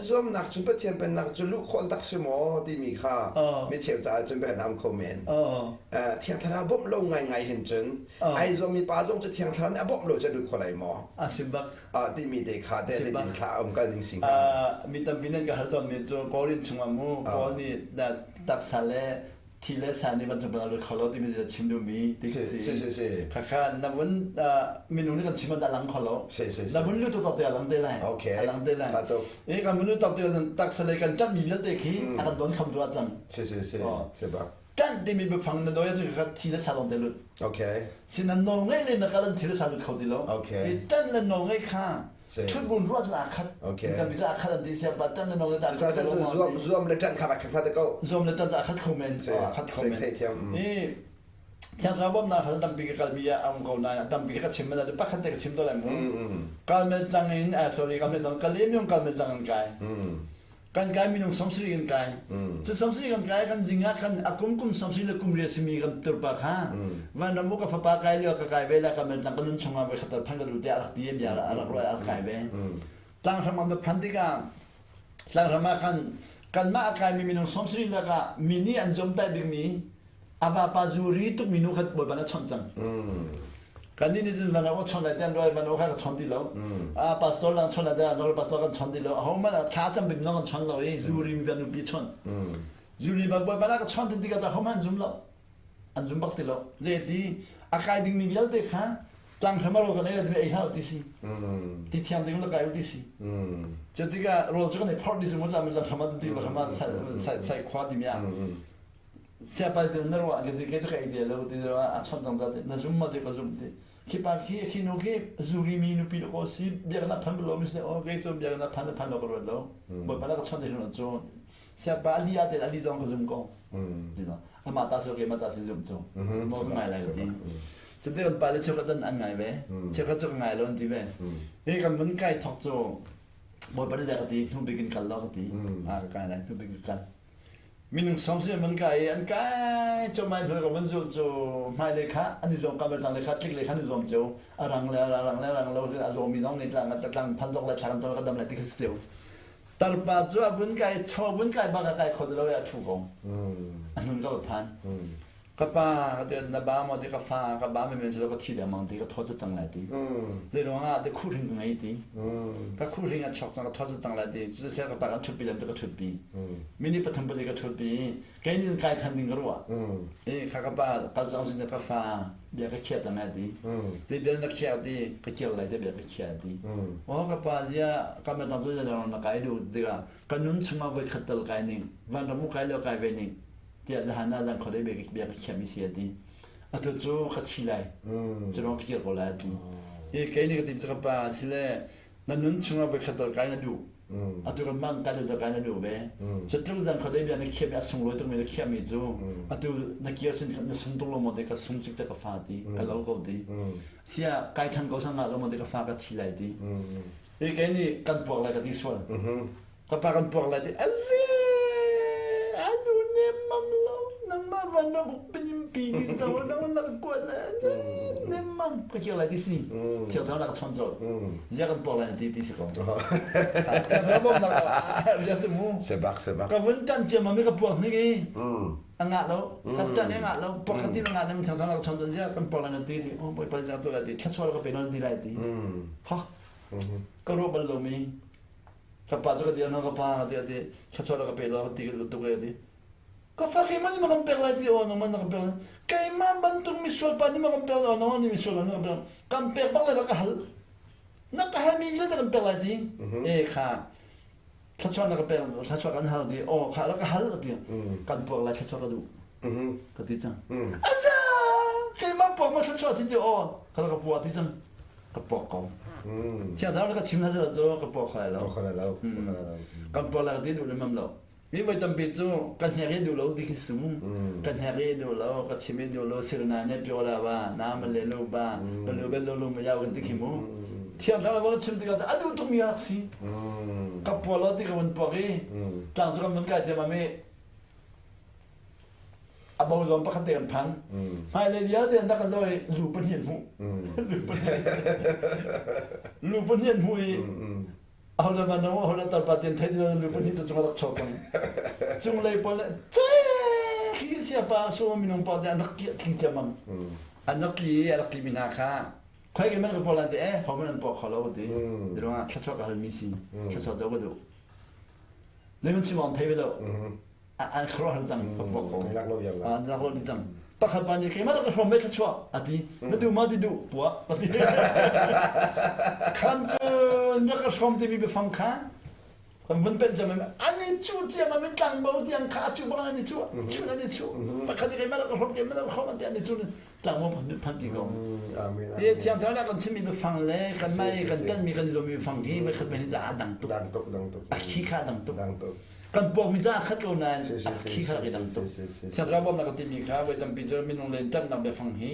zuamnak cun Pathian pennak cu luh khawh tak si maw timi kha mi cheu caah cun biahalnak um kho men. Thiang Thlarau bawmh lo ngaingai hin cun ai zuammi pa zong cu Thiang Thlarau nih a bawmh lo cun lut kho lai maw? A si bak. Timi te kha te zeitin thla um kal ding si hnga? Mi tampi nan ka hal tawnmi cu Korin chungah mu Paul nih taksa le thi le sa nih van cung lut kho lo timi cu chim duhmi ti si si si khakha na vun minung nih kan chim ah lang kho lo na vun lut tok te a lang te lai okay a lang te lai e kan vun lut tok te taksa le kan ṭanh mi vialte khi a kan don kham tu ah cang si si si si bak ṭanh timi biafang na doi cu kha thi le sa lawng te lut okay sinan nawl ngeih le na kalan thi le sa lut kho ti lo okay i ṭanh le nawl ngeih kha Ṭhutbun ruah cun aa khat. Okay. Tampi cu aa khat an ti sia pa ṭan le no le ṭan. Cucaah zuam zuam le ṭan kha aa khat te ko. Zuam le ṭan cu aa khat kho men. Aa khat kho men. Theithiam. I Thiangthlarau bawmhnak hal tampi ka kalmi ah a um ko nain tampi ka chim mana pakhat te ka chim to lai mu. Kalmel tlang in sorry kalmel tlang Kalemium kalmel tlang in kai. Kan kai minung 70 kan kai. Cu 70 kan kai kan zing ah kan a kum kum 70 le kum riat simi kan turpa kha vanram ka fapa kai lio ka kai ve la ka men tlang ka nun chungah voi khatal phan ka lu te a rak ti bia a rak roi a rak kai ve. Tlang hram an phan tikah tlang hram ah khan kanmah a kaimi minung 70 lakah mi nih an zuam tai bikmi a vapa zuri tuk mi nu kha Bawipa nih a chawnh cang. Kan nih nih cun van ah chawnh lai tiah an van kha ka chawnh ti lo. A pastor lang chawnh lai tiah an pastor kan chawnh ti lo. Aho hmanh thla cam bik nong kan chawnh lo i zuri mi kan nupi chawnh. Zuri bak Bawipa nih ka chawnh ti tikah aho hmanh zum lo. An zum bak ti lo. Zeiti a kai ding mi vialte kha tlang hram ro kan ei ei hlah ti si. Ti thiang ding la kai ti si. Cu tikah rawl cu kan i phorh di cu mu tlam hram ah ti ba hram ah sai sai khua ti mi ah Siapai te na ruah ka ti ke cu ka ei te lo ti a chawnh cang zat na zum ma ti ka zum ti khi pa khi khi nu khi zuri mi nupi ko si biaknak phan lo mi si o ke cu biaknak phan phan lo ka ruat lo bawipa na ka chawnh te cu siapa ali a te ali zong ka zum ko ti no ama ta so ke ma ta si zum cu mo ka ngai lai ti cu te kan pa le cheu ka chan an ngai ve cheu ka cu ka ngai lo an ti ve hi kan mun kai thok cu bawipa ne ka ti hnu bikin kal lo ka ti a ka kai lai hnu bikin kal Minung sawmsarih an van kai i an kai cuahmah in ka van zulh cu hmailei kha an i zuam kam le tlang le kha tlik le kha an i zuam cio. A rang le a rang le a rang lo a zawmi zong nih tlang tlang phan zok le thla kan cawm ka dam lai ti kha si cio. Tarpa cu a vun kai chaw vun kai bak a kai kho ti lo i a ṭhu ko. A hnun ka va phan. Ka pa ka ti na ba maw ti ka fa ka ba men men ka thi dengmang ti ka thaw cang lai ti. Zei ruangah ti khuhring ka ngei ti. Ka khuhring a chok cang ka thaw cang lai ti. Cucu ka pa kan ṭhutpi lam ti ka ṭhutpi. Minute pathum pali ka ṭhutpi. Kei nih kai ṭhan ding ka ruah. E kha ka pa kal cang sin ka fa bia ka khiah cang lai ti. Zei bia na khiah ti ka kir lai ti bia ka khiah ti. Oh ka pa zia ka me tang cu na kai du tikah ka nun chungah voi khat tal kai ning vanram u kai lo kai ve ning tiah zahan ah zan khuadei bia ka khiahmi si a ti. Atu cu ka thi lai. Cu lawng ka kir ko lai a ti. I kei nih ka tim cu ka pa sile na nun chungah voi khat tal kai na duh. Atu kan mang kai duh kai na duh ve. Cu zan khuadei bia na khiahmi a sunglawi tukmi na khiahmi cu atu na kir sin na sung tuk lo maw ti ka sung cikcek ka fa ti ka lo ko ti. Sia kai ṭhan ko sang lo maw ti ka fa ka thi lai ti. I kei nih kan puak lai ka ti sual. Ka pa kan puak lai ti azi anu nem mam lo nangmah van ram uk pinim pi ti zo nang na kuat le azi nem mam ka kir lai ti si thiang thang na ka chon chol zia kan puak lai ti ti si ko thiang thang bom nak ria tu mu sebak sebak ka vun tan chiam mami ka puak ni ki a ngah lo kan tan e ngah lo puak kan ti ngah nem thiang thang na ka chon chol zia kan puak lai na ti ti oh boy pa na tu lai ti thla ka pe non ti lai ti ha ka ro bal lo mi Ka pa cu ka dir hna ka pa ti a ti thluachuah ka pe lo ti ka tuk e ti. Ka fa khi man ma kan pek lai ti aw nang man na ka pek lai. Keimah bantuk misual pa nih ma kan pek lo no ni misual na kan pek kan pek bak le ka hal na ka hal mi vialte kan pek lai ti e kha thluachuah na ka pek thluachuah kan hal ti aw kha rak ka hal ti kan puak lai thluachuah ka duh ka ti cang aza keimah puak ma thluachuah si ti aw ka ka puak ti cang ka puak ko thiang thlarau ka chim hna cu ka puak kho lai lo kan puak lai ka ti duh lemam lo Mi voi tampi cu ka hnek i duh lo ti khi sum. Ka hnek i duh lo, ka chim i duh lo, sirna ne pyo la ba, na ma le lo ba, ba lu bel lo lu ma yau kan ti khi mu. Thiang thlarau ka chim tikah a duh tuk mi a rak si. Ka puak lo ti ka vun puak i tlang cu kan vun kai ciammam i a bo zong pakhat te kan phan. Hmailei vialte an rak kan zoh i lu pahnih an hmuh. Lu pahnih. Lu pahnih an hmuh i Aho le van aho le tarpa tian thei ti lu pahnih tu cung rak chuak cang. Cunglei pawl le ce khi siapa so minung pa te an rak tli ciammam. An rak tli i a rak tli mi hna kha khoi ke man ka pawl an ti eh ho man an pawk kho lo ti. Ti ruangah thluachuah ka hal mi si. Thluachuah zo ka duh. Zeiman chim awng thei ve lo. An khuaruahhar cang ka puak ko. Lak lo viar la. Lak lo ding cang. Pakhat pa nih keimah rak ka hrawm ve thluachuah a ti. Na duh ma ti duh puak a ti. Khan cu na ka hrawm timi biafang kha kan vun pen cam an i cu ciam am in tlangbo tiang kha a cu bang an i cu chun an i cu pakhat nih keimah rak ka hrawm keimah rak ka hrawm an ti an i cu tlangbo phan pi ko. Hi thiang thlarau nih kan chimmi biafang le kan mai kan tanmi kan zuammi biafang hi voi khat men hi a dang tuk. Dang tuk dang tuk. A khi kha dang tuk. Dang tuk. Kan puakmi ca khat ko nain a khi kha rak i dang tuk. Thiang Thlarau bawmhnak ka timi kha voi tampi cu minung len ṭanhnak biafang hi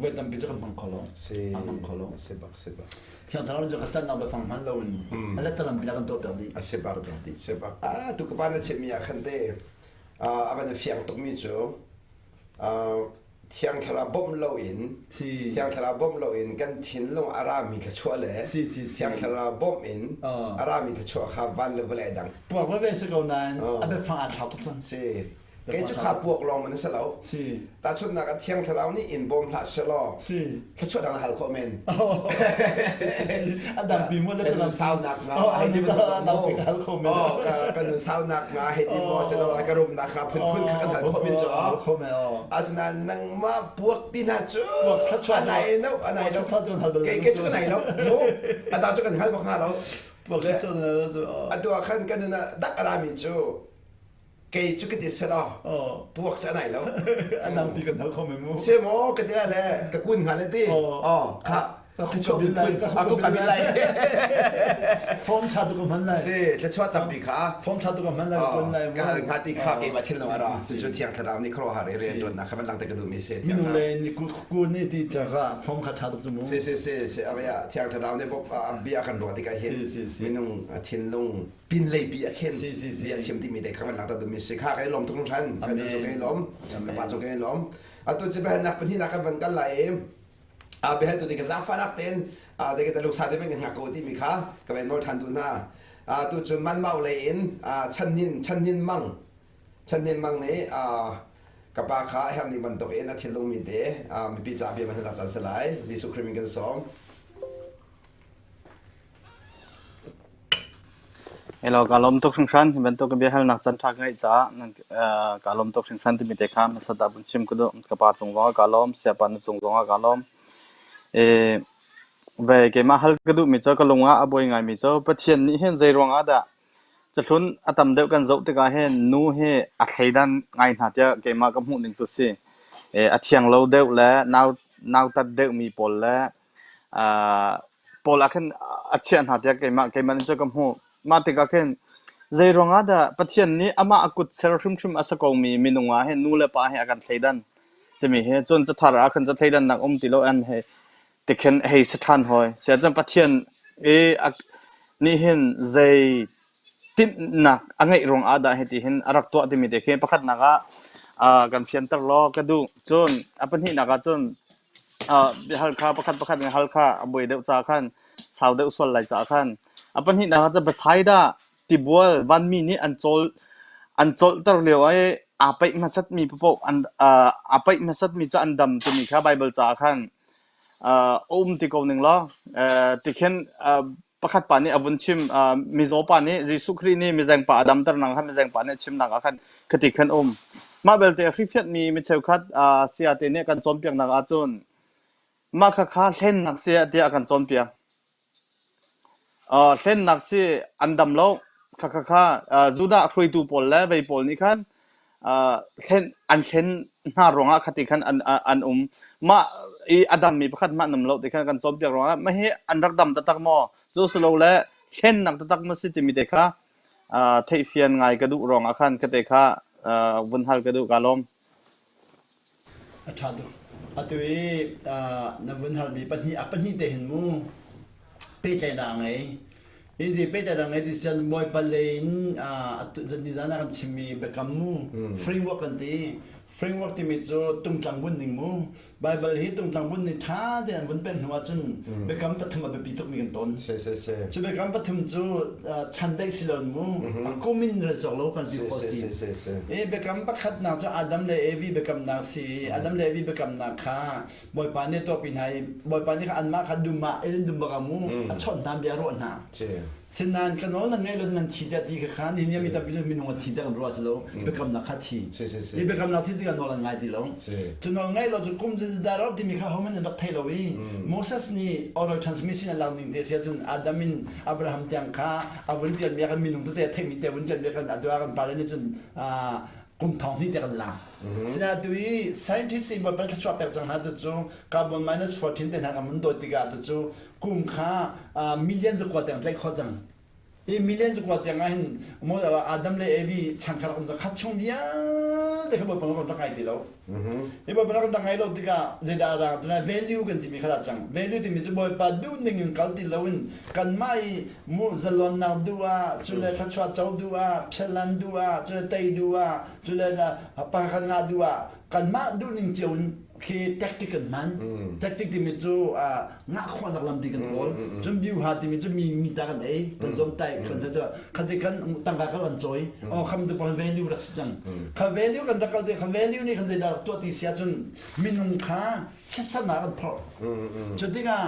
voi tampi cu kan hmang kho lo. Si. A hmang kho lo. Si bak si bak. Thiang Thlarau cu ka ṭanhnak biafang hman lo in a letalam pi kan tuah piak dih. A si bak si bak. Ah tu ka pa na chimmi ah khan te a van fiang tukmi cu Thiang Thlarau bawmh loin Thiang Thlarau bawmh loin kan thinlung a rami thluachuah le Thiang Thlarau bawmh in a rami thluachuah kha van le vawlei dang. Puak veve si ko nain a biafang aa thlau tuk cang. Si. Kei cu kha puak lawng man si lo. Si. Tahchunhnak ah Thiang Thlarau nih in bawm hlah selaw si. Thluachuah dang hal khawh men. A dampi mu le Kan nun saunak nga hei ti a dampi ka hal kho men. Oh ka nun saunak nga hei ti maw selaw ka rumnak nga phunphun kha kan hal khawh men cu. Hal kho men. Asinain nangmah puak ti hna cu puak thluachuah anai no anai no. Kei kei cu ka nai lo. Mu ata cu kan hal bak hna lo. Puak thluachuah cu. Atu ah khan kan nun ah dak a rami cu kei cu ka ti selaw puak cu a nai lo a nang ti kan hal kho me mu se maw ka ti lai le ka kun hnga le ti oh kha ka bil lai ka ka bil lai form tha tu ka hman lai si thluachuah tampi kha form tha tu ka hman lai kun lai ka hal hnga ti kha keimah thil nong ara cu thiang thlarau nih khuaruahhar i rian ṭuannak kha van lang te ka duh mi si minung le ni ku ni ti ta kha form kha tha tuk cu mu si si si si avaya thiang thlarau nih bop bia kan ruah tikah hin minung thinlung pinlei pi a khen bia chim timi te kha van lang ta dumi si kha kai lom tuk hran ka nu cu kai lom ka pa cu kai lom atu cu biahalnak pahnih kan van kal lai i a biahal tu ding ka zaangfahnak tein a zei ka lungsa te kan ngak ko timi kha ka van nawl than tu hna tu cun man mau lei in channin channin mang channin mang nih ka pa kha a herh ning bantuk in a thinlung mi te mipi ca bia man lak caan si lai Jesuh Christ min kan sawm Hello, kaa lawm tuk hringhran. Hi bantuk biahalnak caanṭha ka ngeih caah nan kaa lawm tuk hringhran timi te kha hmasa ah vun chim ka duh. Ka pa cung zongah kaa lawm, sayapa na cung zongah kaa lawm. Ve keimah hal ka duhmi cu ka lung ah a buai ngaimi cu Pathian nih hin zei ruangah dah cahlun a tam deuh kan zoh tikah hin nu hi a thleidan ngai hna tiah keimah ka hmuh ning cu si. A thiang lo deuh le nau nautat deuhmi pawl le pawl ah khin a chiah hna tiah keimah nih cun ka hmuh. Mah tikah khin zei ruangah dah Pathian nih amah a kut ser hrimhrim a si komi minung ah hin nu le pa hi a kan thleidan timi hi cun cathar ah khin ca thleidannak um ti lo an hei tikhin hei si ṭhan hawi. Siah cun Pathian i a nih hin zei tinhnak a ngeih ruangah dah hiti hin a rak tuah timi te khi pakhatnak ah kan fianter law ka duh. Cun a pahnihnak ah cun Halkha pakhat pakhat in Halkha a buai deuh caah khan sau deuh sual lai caah khan a pahnihnak ah cun Bethsaida tibual vanmi nih an cawl an cawlter lio i aa paih hmasatmi paoh an aa paih hmasatmi cu an dam timi kha Baibal caah khan a um ti ko ning law tikhin. Pakhat pa nih a vun chim mizaw pa nih Jesuh Khrih nih mizeng pa a damter nang kha mizeng pa nih a chimnak ah khan khati khan um. Mah belte hrifiatmi mi cheukhat sayate nih kan cawnpiaknak ahcun mah khakha hlennak si tiah a kan cawnpiak. Hlennak si an dam lo. Khakha Judah hruaitu pawl le vei pawl nih khan hlen an hlen hna ruangah khati khan an um. Mah i a dammi pakhat hmanh an um lo ti khan kan cawnpiak ruangah mah hi an rak dam taktak maw? Cu si lo le hlennak taktak maw si timi te kha theihfian ngai ka duh ruangah khan khate kha vun hal ka duh. Kaa lawm. A ṭha tuk. Atu i na vun halmi pahnih a pahnih te hin mu pehtlaihnak a ngei. Hi zi pehtlaihnak a ngei ti cun Bawipa lei in nizan ah kan chimmi biakam mu framework kan ti. Framework timi cu tungtlang bunh ning mu. Baibal hi tungtlang bunh ning ṭha tein an vun pemh hnu ahcun biakam pathum a biapi tukmi kan ton. Cu biakam pathum cu chandeih si loin mu a kum in rel cawk lo kan ti khawh si. I biakam pakhatnak cu Adam le Evi biakamnak si i Adam le Evi biakamnak kha Bawipa nih a tuahpi hna i Bawipa nih kha anmah kha dum ah Eden dum bak ah mu a chawnh hna bia a ruah hna. Sinain ka nawl nan ngaih lo nan thi tiah ti kha kha ni ni mi tampi cu minung an thi tiah kan ruah si lo biakamnak kha thi. Hi biakamnak thi tikah nawl an ngai ti lo. Cu nawl ngaih lo cu kum zeizat dah timi kha hohmanh an rak thei lo i Moses nih oral transmission a lak ning te si ahcun Adam in Abraham tiang kha a vun ṭialmi ah kan minung tete a theimi te a vun ṭialmi ah khan atu ah kan pale nih cun kum thong hnih te kan lak. Sinain atu i scientist in Baibal thluachuah pek cang hna tu cu carbon minus 14 te hna kan vun dawt tikah tu cu kum kha million zakua tiang tlaih khawh cang. Hi million zakua tiang ah hin Adam le Evi chan kha rak um cang. Khat chung vialte kha Bawipa rak rak ngai ti lo. Hi Bawipa rak rak ngai lo tikah zeidah a rang tunai value kan timi kha dah cang. Value timi cu Bawipa duh ning in kal ti loin kanmah i mu zalonnak duh ah, cu le thluachuah co duh ah, phiatlan duh ah, cu le tei duh ah, cu le pakhat ngah duh ah kanmah duh ning cio in khi tactic kan hman. Tactic timi cu ngah khawhnak lampi kan kawl. Cun biuha timi cu mi mi ta kan ei, kan zawmtaih, kan khati kan tangka kha kan cawi. Oh kham tu pa value rak si cang. Kha value kan rak kal te kha value nih kan zeidah rak tuah ti si ahcun minung kha chiatsernak an phorh. Cu tikah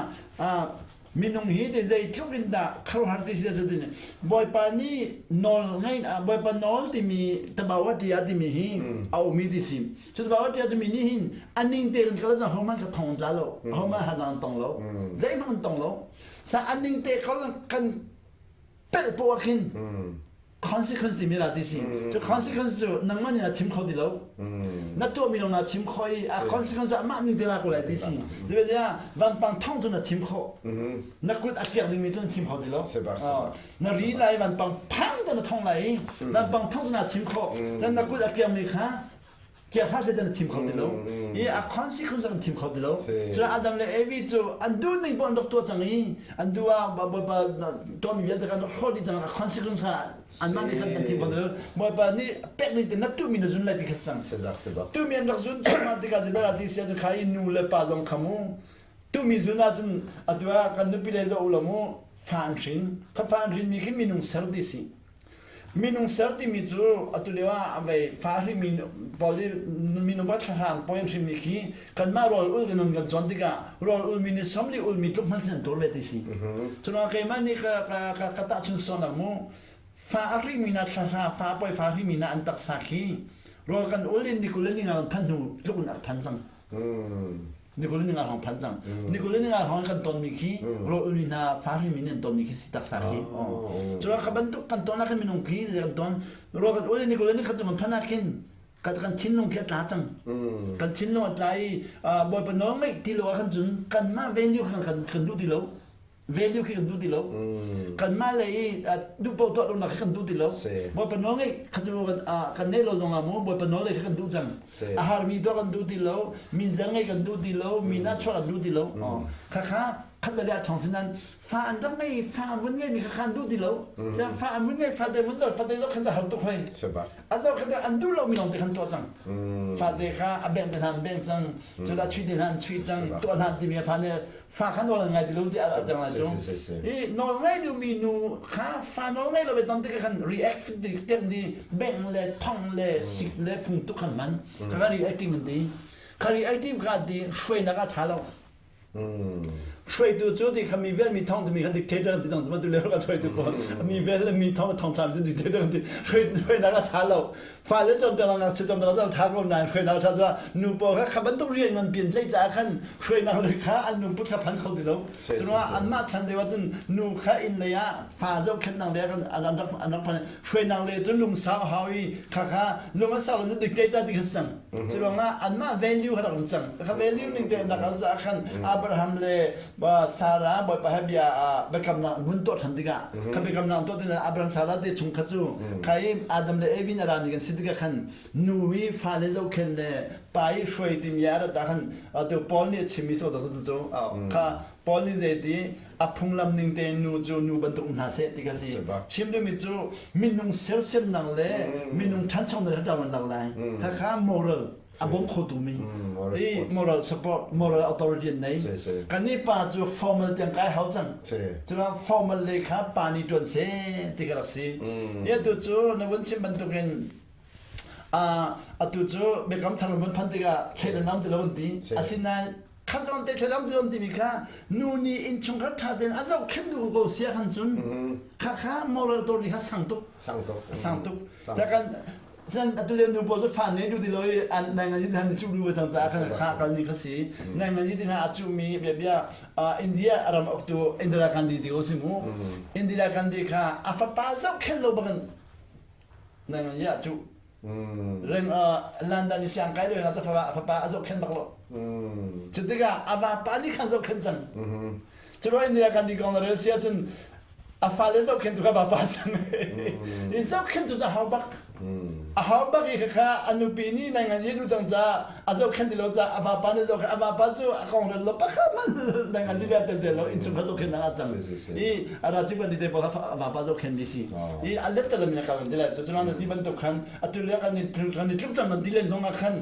minung hi te zeitluk in dah khuaruahhar ti si cu tin Bawipa nih nawl ngai Bawipa nawl timi tabawa tia timi hi a umi ti si cu tabawa tia timi nih hin aning te kan kal cang homan ka thong tla lo homan han tong lo zeihmanh an tong lo sa aning te kal kan pelh poah khin consequence timi la ti si cu consequence cu nangmah nih na thim kho ti lo na tuahmi lawng na thim kho i a consequence ah mah ning te la ko lai ti si zeicahtiah vanpang thong cu na thim kho na kut a kiak dingmi cu na thim kho ti lo na ri lai vanpang phang te na thong lai i vanpang thong cu na thim kho cun na kut a kiakmi kha Kiak hlah seh na thim kho ti lo. I a consequence an thim kho ti lo. Cun Adam le Evi cu an duh ning paoh an rak tuah cang i an duh ah Bawipa tuahmi vialte kan rak hrawh dih cang a consequence ah anmah nih khan an thim kho ti lo. Bawipa nih pek ning te na tuhmi na zun lai ti kha sang. Tuhmi an rak zun cuahmah tikah zeidah ti si ahcun kha i nu le pa zong kha mu tuhmi zun ahcun atu ah kan nupi le zoh u law mu fa an hrin. Kha fa an hrinmi khi minung ser ti si. Minung ser timi cu atu lio ah vei fa hrimi pawl i minung pakhat thlahrang pawl in hrimmi khi kanmah rawl ul kan kan cawn tikah rawl ulmi nih somli ulmi tluk hmanh khin an tur ve ti si. Curuangah keimah nih ka ka ka ka tahchun sualnak mu fa a hrimi na thlahra fa poi fa hrimi na an taksa khi rawl kan ul in ni 20 le ni nga kan phan hnu tluk in a phan cang. Nikul ni nga hrawng phan cang. Nikul ni nga hrawng kan tonmi khi rawl ulmi hna fahri mi an tonmi khi si taksa khi. Cun kha bantuk kan ton ah khin minung khi kan ton rawl kan ul nikul ni khat cu kan phan ah khin kan kan thinlung khi a tla cang. Kan thinlung a tla i Bawipa nawl ngaih ti lo ah khan cun kanmah value khan kan kan duh ti lo. Value khi kan duh ti lo. Kanmah le i duh paoh tuah lonak khi kan duh ti lo. Bawipa nawl ngeih kha cu kan kan neih lo zong ah mu Bawipa nawl lei khi kan duh cang. A harmi tuah kan duh ti lo, minzer ngei kan duh ti lo, min ah chuah kan duh ti lo. Khakha khat le a thong sinan fa an rak ngei fa an vun ngei mi kha an duh ti lo. Fa an vun ngei fa te vun zoh fa te zoh khan har tuk hoi. A zoh khan an duh lo mi lawng te khan tuah cang. Fa te kha a beng te hna an beng cang, cu la chui te hna an chui cang, tuah hlan timi fa ne fa kha nawl an ngai ti lo ti a cang lai cu i nawl ngai duhmi nu kha fa nawl ngai lo ve ton tikah khan react tem di beng le thong le sik le fung tuk khan man kha reactive an ti kha reactive kha ti hruainak a tha lo. Hruaitu cu ti kha mi vel mi thong timi kha dictator an ti cang cu tu lio kan hruaitu pawl mi vel le mi thong thong tham cu dictator an ti. Hruainak a tha lo. Fale cawnpiak ngakchia cawnpiak a tha ko nain hruainak a tha cu nu pawl kha kha bantuk rian ngan pian tlaih caah khan hruainak le kha an lungput kha phan kho ti lo. Curuangah anmah chan deuh ahcun nu kha inn lei ah fa zohkhenhnak lei ah khan an rak an rak phan hruainak lei cu lungsau a hau i kha kha lung a sau lo dictator ti kha cang. Curuangah anmah value kha rak um cang. Kha value ning te an rak al caah khan Abraham le Sarah Bawipa he bia biakamnak an hun tuah ṭhan tikah kha biakamnak an tuah tikah Abraham Sarah te chung kha cu kha i Adam le Eve in a rami kan si tikah khan nu i fale zohkhenh le pa i hruai timi a rat ah khan atu Paul nih a chimmi so cu kha Paul nih zeiti a phunglam ning tein nu cu nu bantuk um hna seh ti kha si. Chim duhmi cu minung sersiamnak le minung ṭhanchonak kha ṭawan lak lai. Kha kha moral a bawm khotu mi i moral support moral authority an nei. Kan nih pa cu formal tiang kai hau cang. Cuna formal le kha pa nih ṭuan seh ti kha rak si. I atu cu na vun chim bantukin atu cu biakam thar vun phan tikah thleidan nam ti lo an ti. Asinain kha zawn te thleidan ti lo an timi kha nu nih innchungkhar ṭha tein a zohkhenh duh ko sia khan cun kha kha moral authority kha sang tuk. Sang tuk. Sang tuk. Cakan Cun atu lio nu pawl cu fa nei duh ti lo i an nai ngan yi cu duh cang caah khan kha kal ni kha si. Nai ngan yi ti hna a cuhmi bia bia India ram uktu Indira Gandhi ti ko si mu. Indira Gandhi kha a fapa zohkhenh lo bakin nai ngan yi a cuh. Reng London i siang kai lo na fapa a fapa a zohkhenh bak lo. Cu tikah a vapa nih khan zohkhenh cang. Cu Indira Gandhi kong na rel si ahcun a fale zohkhentu kha vapa sang i zohkhentu cu a hau bak a hau bak i khakha a nupi nih nai ngan yi cang ca a zohkhen ti lo ca a vapa nih zohkhen a vapa cu a kong rel lo pakhat man nai ngan yi tel tel lo innchung kha zohkhen a cang i a ra cu ban te pawl kha vapa zohkhen mi si i a let talam in a kal ti lai cu cuan ti bantuk khan atu le kan i kan i tluk cang kan ti len zong ah khan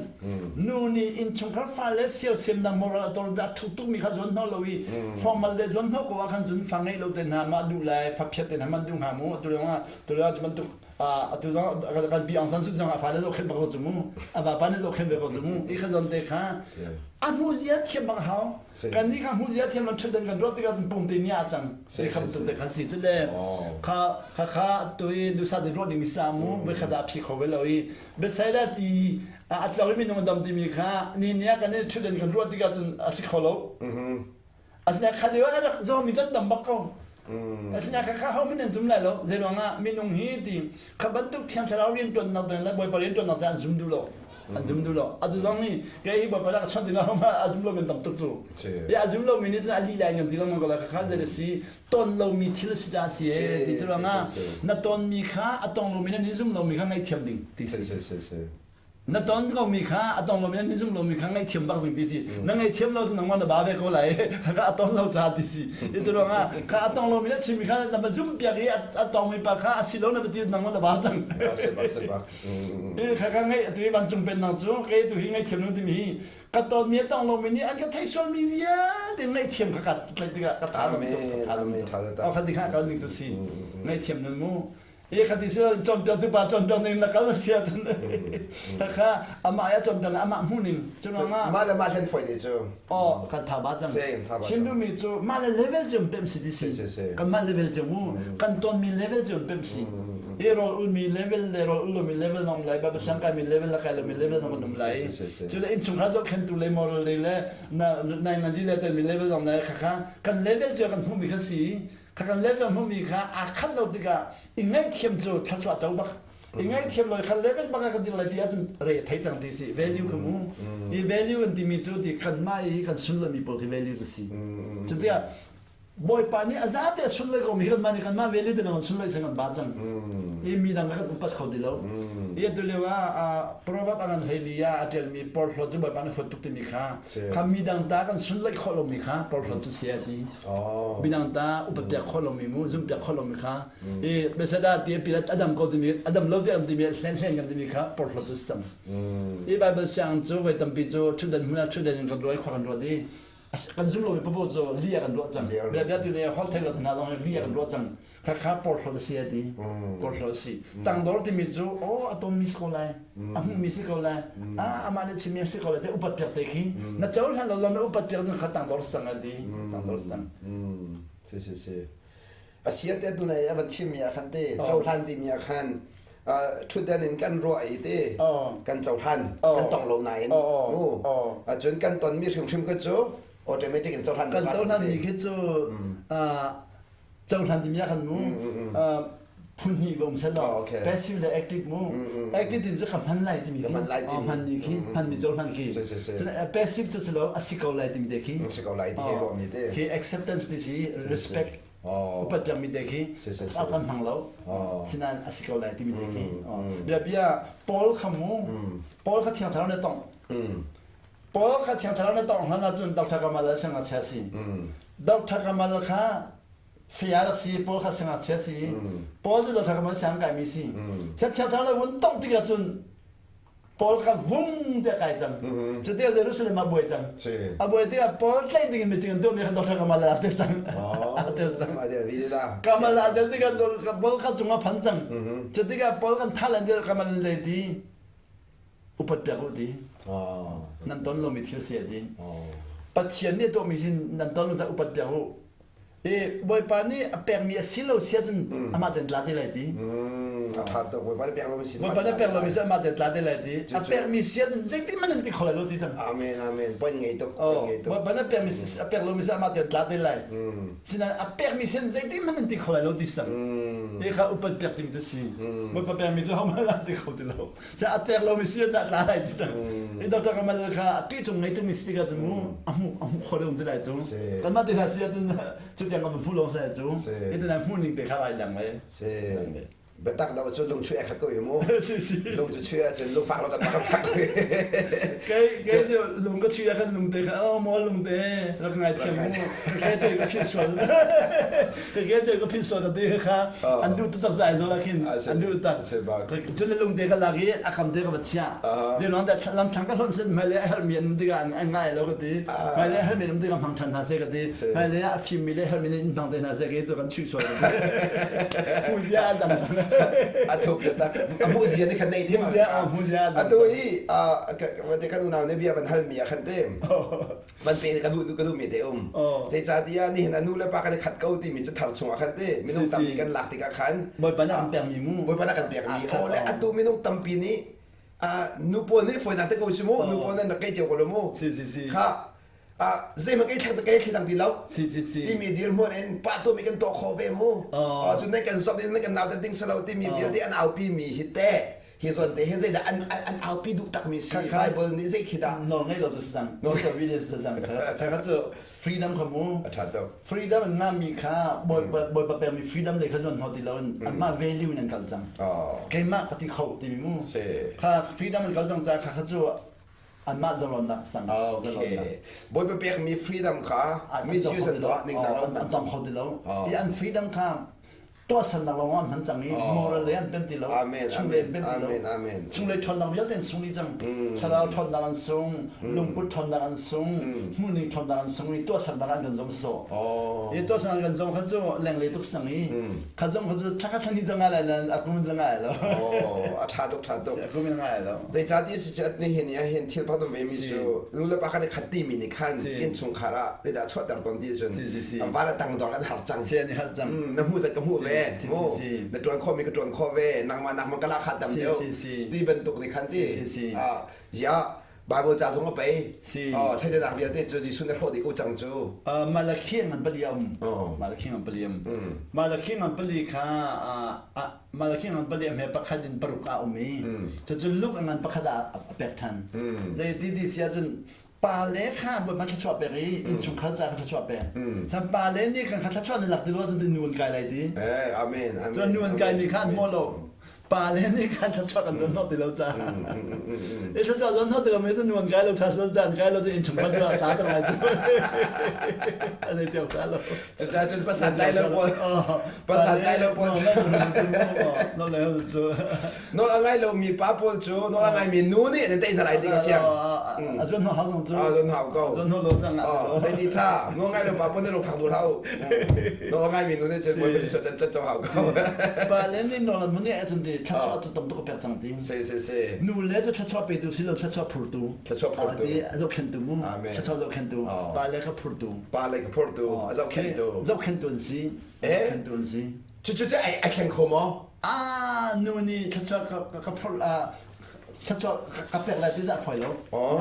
Nu nih innchungkhar fale sersiamnak moral a tor a thuk tukmi kha zuan hnawh lo i formal le zuan hnawh ko ah khan cun fa ngeih lo te hna mah duh lai fa phiat te hna man duh hnga mu atu leng ah tu leng cu bantuk atu zong kan pi Aung San Suu zong a fale zohkhenh bak ko cu mu a vapa nih zohkhenh ve ko cu mu i kha zon te kha a hmu zia thiam bak hau kan nih kha hmu zia thiam lo ṭhutdan kan ruat tikah cun pung te nia a cang ti kham tuk te kha si cu le kha kha kha tu i dusa te ruat ding sa mu voi khat ah phi kho ve lo i Bethsaida ti a tlo i minung a dam timi kha ni ni ah kan i ṭhutdan kan ruah tikah cun a si kho lo. Asinain kha lio ah a rak zawmi cu an dam bak ko. Asinain kha kha hohmanh an zum lai lo. Zeiruangah minung hi ti kha bantuk Thiang Thlarau rianṭuannak ding le Bawipa rianṭuannak ding an zum duh lo. An zum duh lo. Atu zong hi kei hi Bawipa rak chawnh ti lo a zum lomi an tam tuk cu. A zum lomi nih cun a lih lai an kan ti lengmang ko lai. Kha kha zei a si ton lomi thil a si caah si ee ti cu ruangah na tonmi kha a tong lomi na ni zum lomi kha ngaihthiam ding ti si. Na ton komi kha a tong lomi na ni zum lomi kha ngaihthiam bak ding ti si. Na ngaihthiam lo cu nangmah na ba ve ko lai kha a ton lo caah ti si. Hi cu ruangah kha a tong lomi na chimmi kha na va zum piak i a tongmi pa kha a si lo na va ti nangmah na ba cang. Kha ka ngaih atu i vancung pennak cu kei tu hi ngaihthiam lo timi hi ka tonmi a tong lomi nih an ka theih sualmi vialte ngaihthiam kha ka tlaih tikah ka tha dam tuk ka tha dam tuk o kha ti kha kal ning cu si ngaihthiam nan mu e kha ti si cawnpiak tu pa cawnpiak ning na kal si ahcun kha kha amah ya cawnpiak amah hmu ning cu ruangah mah le mah hlen foi te cu oh kan tha ba cang chim duhmi cu mah le level cu pem si ti si kan mah level cu mu kan tonmi level cu pem si i rol ulmi level le rol ulomi level zong lai ba sang kai mi level la kai lomi level zong kan um lai Cu le innchungkhar zohkhentu le moral lei le na nai manji le telmi level zong le khakha kan level cu kan hmuhmi kha si kha kan level kan hmuhmi kha aa khat lo tikah i ngaihthiam cu thluachuah co bak i ngaihthiam lo kha level bak ah kan dir lai ti ahcun re thei cang ti si value kha mu i value kan timi cu ti kanmah i kan sunlomi pawl khi value cu si cu tiah Bawipa nih a zate a sunlawi ko mi hi kanmah nih kanmah vel in kan sunlawi sang kan ba cang. I mi dang kan upat kho ti lo. I atu lio ah proverb a ngan hleili ah a ṭialmi porhlawt cu Bawipa nih huat tuk timi kha kha mi dang ta kan sunlawi khawh lomi kha porhlawt cu si a ti. Mi dang ta upat piak khawh lomi mu zumh piak khawh lomi kha i Bethsaida ti pilat a dam ko timi a dam lo ti an timi hlen hlen kan timi kha porhlawt cu si cang. I Bible siang cu voi tampi cu ṭhutdan hmun ah ṭhutdan in kan ruai khua kan ruat i. Kan zum lomi paoh cu li ah kan ruah cang. Bia bia tu nih holh thei lo hna zong li ah kan ruah cang. Kha kha porhlawt a si a ti. Porhlawt a si. Tangdor timi cu aw a tonmi si ko lai. A hmuhmi si ko lai. Ah amah nih chimmi si ko lai te upat piak te khi. Na cohlan lo na upat piak cun kha tangdor sang a ti. Tangdor sang. Si si si. A sia te tu nai a van chimmi ah khan te cohlan timi ah khan ṭhutdan in kan ruah i te kan cohlan kan tong lo nain mu cun kan tonmi hrimhrim kha cu automatic in cohlan kan cohlan mi khi cu cohlan timi ah khan mu phun hnih va um sel lo passive le active mu active timi cu ka hman lai timi khi hman mi khi hman mi cohlan khi cun passive cu si lo a si ko lai timi te khi si ko lai ti ruahmi te khi acceptance ti si respect upat piakmi te khi a kan hmang lo sinain a si ko lai timi te khi bia bia Paul kha mu Paul kha thiang thlarau ne tong Paul kha thiang thlarau ne tong hlan ahcun Dr. Kamal a sangakchia si Dr. Kamal kha saya rak si Paul kha sangakchia si Paul cu Dr. Kamal siang kaimi si thiang thlarau le vun tong tikah cun Paul kha vung te kai cang. Cu tikah Jerusalem ah buai cang. A buai tikah Paul tlaih ding in meeting an tuahmi kha Dr. Kamal a tel cang. A tel cang. Kamal a tel tikah Paul kha cungah phan cang. Cu tikah Paul kan thah lan Kamal le ti upat piak u ti. Nan ton lomi thil si a ti. Pathian nih tuahmi sin nan ton lo upat piak u. E Bawipa nih a pekmi a si lo si ahcun amah ten tla te lai ti. A ṭha tuk Bawipa nih pek lomi si. Bawipa nih pek lomi si amah ten tla te lai ti. A pekmi si ahcun zeitin hmanh an ti kho lai lo ti cang. Amen amen. Point ngei tuk. Point ngei tuk. Bawipa nih pekmi a pek lomi si amah ten tla te lai. Sinain a pekmi si zeitin hmanh an ti kho lai lo ti sang. Hi kha upat pek ding cu si. Bawipa pekmi cu hohmanh an ti kho ti lo. Sa a pek lomi si ahcun a tla lai ti cang. Hi Dr. Kamal kha a pi cung ngei tumi si tikah cun mu a hmu a hmu kho deuh ti lai cu. Kanmah te hna si ahcun cutiang kan hmu lawng sai cu. Hi te hmu ning te kha ai dang le. Si. Biatak dah cu lung chuih a khat ko i mu. Si si. Lung cu chuih ahcun lungfak lo kan rak fak. Kei kei cu lung ka chuih ah khan lung te kha oh maw lung te rak ngai thiam mu. Kei cu ka philh sual. Kei cu ka philh sual ka ti kha an duh taktak zai zo la khin an duh tak. Cun lung te ka lak i a kam te ka va chiah. Zeiruang dah lam thlang ka hlonh sin hmailei a herhmi an um tikah an ngai lo ka ti. Hmailei a herhmi an um tikah hmang ṭhan hna seh ka ti. Hmailei ah a fimmi le herhmi nih in hmang te hna seh ka ti cu kan chuih sual ka ti. Hmuzia a dang cang. A thuk taktak. A hmuzia nih khan nei ti ma. Hmuzia a hmuzia a dang. Atu i kan unau nih bia van halmi ah khan te van pe ka duh ka duhmi te um. Zeicahtiah nihin a nu le pa kan i khat ko timi cathar chungah khan te minung tampi kan lak tikah khan Bawipa nih an pekmi mu. Bawipa nih a kan pekmi o le atu minung tampi nih nu pawl nih fawinak te ko si mu nu pawl nih rak kei cio ko lo mu Si si si. kha zeihmanh kei thlang kei thlang ti lo Si si si. timi dirhmun in pa tu mi kan tuah kho ve mu cun nan kan zop in nan kan nautat ding si lo timi vialte an aupi mi hi te hi zawn te hin zeidah an an aupi duh takmi si Bible nih zei khi dah nawl ngei lo cu si cang disobedience si cang kha kha cu freedom kha mu a ṭha tuk freedom an ngahmi kha bawipa pekmi freedom le kha zuan hnawh ti lo in anmah value in an kal cang keimah ka ti kho timi mu kha freedom an kal cang ca kha kha cu anmah zalonnak sang okay bawipa pekmi freedom kha misuse an tuah ning cang an cang kho ti lo i an freedom kha tuahsernak lawng ah an hman cang i moral lei an pem ti lo chunglei an pem ti lo chunglei ṭhawnnak vialte an sung dih cang thlarau ṭhawnnak an sung lungput ṭhawnnak an sung hmuhning ṭhawnnak an sung i tuahsernak an kan zong sawh i tuahsernak an kan zong kha cu lenglei tuk sang i kha zong kha cu thakha thlan hi zong ngai lai nan a kum zong ngai lo a ṭha tuk ṭha tuk a kum in ngai lo Zeicahtiah si cu nihin ni ahhin thil pakhat um ve mi cu nu le pa khan i khat timi nih khan innchungkhar ah zeidah chuahter tawn ti cun va le tangdor an har cang. Si an i har cang. Na hmuh zat ka hmuh ve. Na ṭuan khawhmi ka ṭuan khawh ve. Nangmah nakmah ka lakhat tam deuh. Ti bantuk nih khan ti. Ya Bible ca zong a pei. Thleidannak vialte cu Jesuh nih hrawh dih ko cang cu. Malakhi ngan pali a um. Malakhi ngan pali um. Malakhi ngan pali kha Malakhi ngan pali a hme pakhat in paruk ah um i cucu Luke ngan pakhat ah a pek ṭhan. Zei ti ti si ahcun pa le kha Bawipa thluachuah pek i innchungkhar ca kha thluachuah pek. Chan pa le nih kan kha thluachuah na lak ti lo ahcun nu an kai lai ti. Amen. Amen. Cun nu an kai mi kha an hmuh lo. Pa le nih khan thluachuah kan zuan hnawh ti lo caah. I thluachuah zuan hnawh ti lo mi cu nu an kai lo ṭha lo dan kai lo cu innchung khan cu a sa cang lai cu. A zei tiang sa lo. Cucaah cun pasal tai lo pawl. Pasal tai lo pawl cu. No le cu. Nawl a ngai lomi pa pawl cu nawl a ngaimi nu nih nan tei hna lai ti ka fiang. A zuan hnawh hau zong cu. A zuan hau ko. Zuan hnawh lo cang ah. Tei ti tha. Nawl ngai lo pa pawl nih lungfak duh hlah u. Nawl a ngaimi nu nih cun bawi pathian can can co hau ko. Pa le nih nawl an mun ahcun ti thluachuah cu tam tuk a pek cang ti. Si si si. Nu le cu thluachuah petu si lo thluachuah phurtu. Thluachuah phurtu. A zohkhentu mu. Thluachuah zohkhentu. Pa le ka phurtu. Pa le ka phurtu. A zohkhentu. Zohkhentu an si. Zohkhentu an si. Cucu cu ai thleng kho maw? Ah, nu nih thluachuah ka ka phorh ah thluachuah ka pek lai ti dah fawi lo. Oh,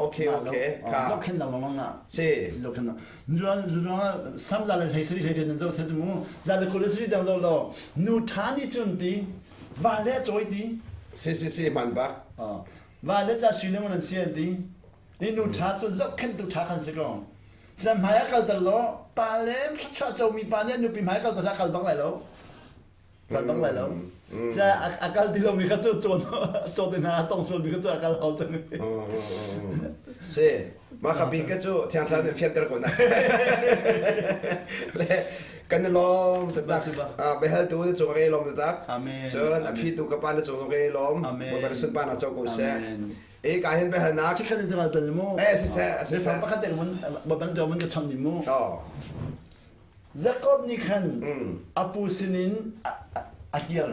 okay, okay. Ka zohkhenh lang lengmang ah. Si. Zohkhenh lang. Zuan zuan sam za le hlei sari hlei nan zo se mu. Za le kul sari dang zo lo. Nu tha nih cun ti va le choi ti. Si si si man bak. Va le cha sui le nan si an ti. Ni nu ṭha cu zohkhenhtu ṭha kan si ko. Sian hmai ah kalter law pa le thluachuah comi pa nih nupi hmai kalter a kal bak lai lo. Kal bak lai lo. Sia a kal ti lomi kha cu cawn cawn hna a tong sualmi kha cu a kal hau cang. Si, mah kha bik ka cu thiang thlarau nih fianter ko na. Le kan i lawm taktak. Biahaltu na cung ka i lawm taktak. Amen. Cun a phitu ka pa na cung zong ka i lawm. Amen. Bawipa na sunparnak co ko seh. Amen. E ka hin biahalnak. Chikkhat in cakal tal mu. Eh siseh siseh. Pakhat te mun baban to mun ka cham ni mu. Oh. Jacob nih khan apu sinin a kir.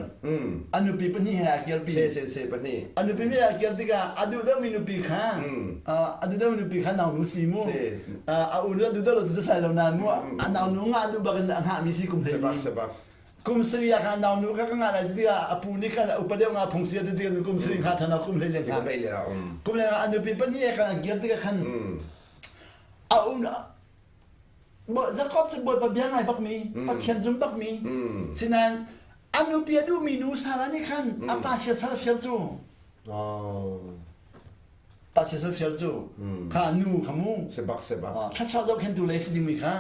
A nupi pahnih he a kirpi. Si si si pahnih. A nupi mi a kir tikah a duh deuhmi nupi kha a duh deuhmi nupi kha nau nu si mu. A u nu duh deuh lo tu sai lo na mu. A nau nu ngah duh bak in a hngah mi si kum hlei. Sebak sebak. Kum sarih ah khan naunu kha ka ngah lai tiah a pu nih khan upa deuh nga phung sia ti kum sarih hnga ṭhan ah kum hlei le hnga. Kum hlei a nupi pahnih khan an kir tikah khan a um Jacob cu Bawipa bia ngai bakmi Pathian zum bakmi sinain a nupi a duhmi nu Sarah nih khan a pa siasal fial cu Pa siasal fial cu kha nu kha mu sebak sebak thluachuah zohkhentu lei si dingmi kha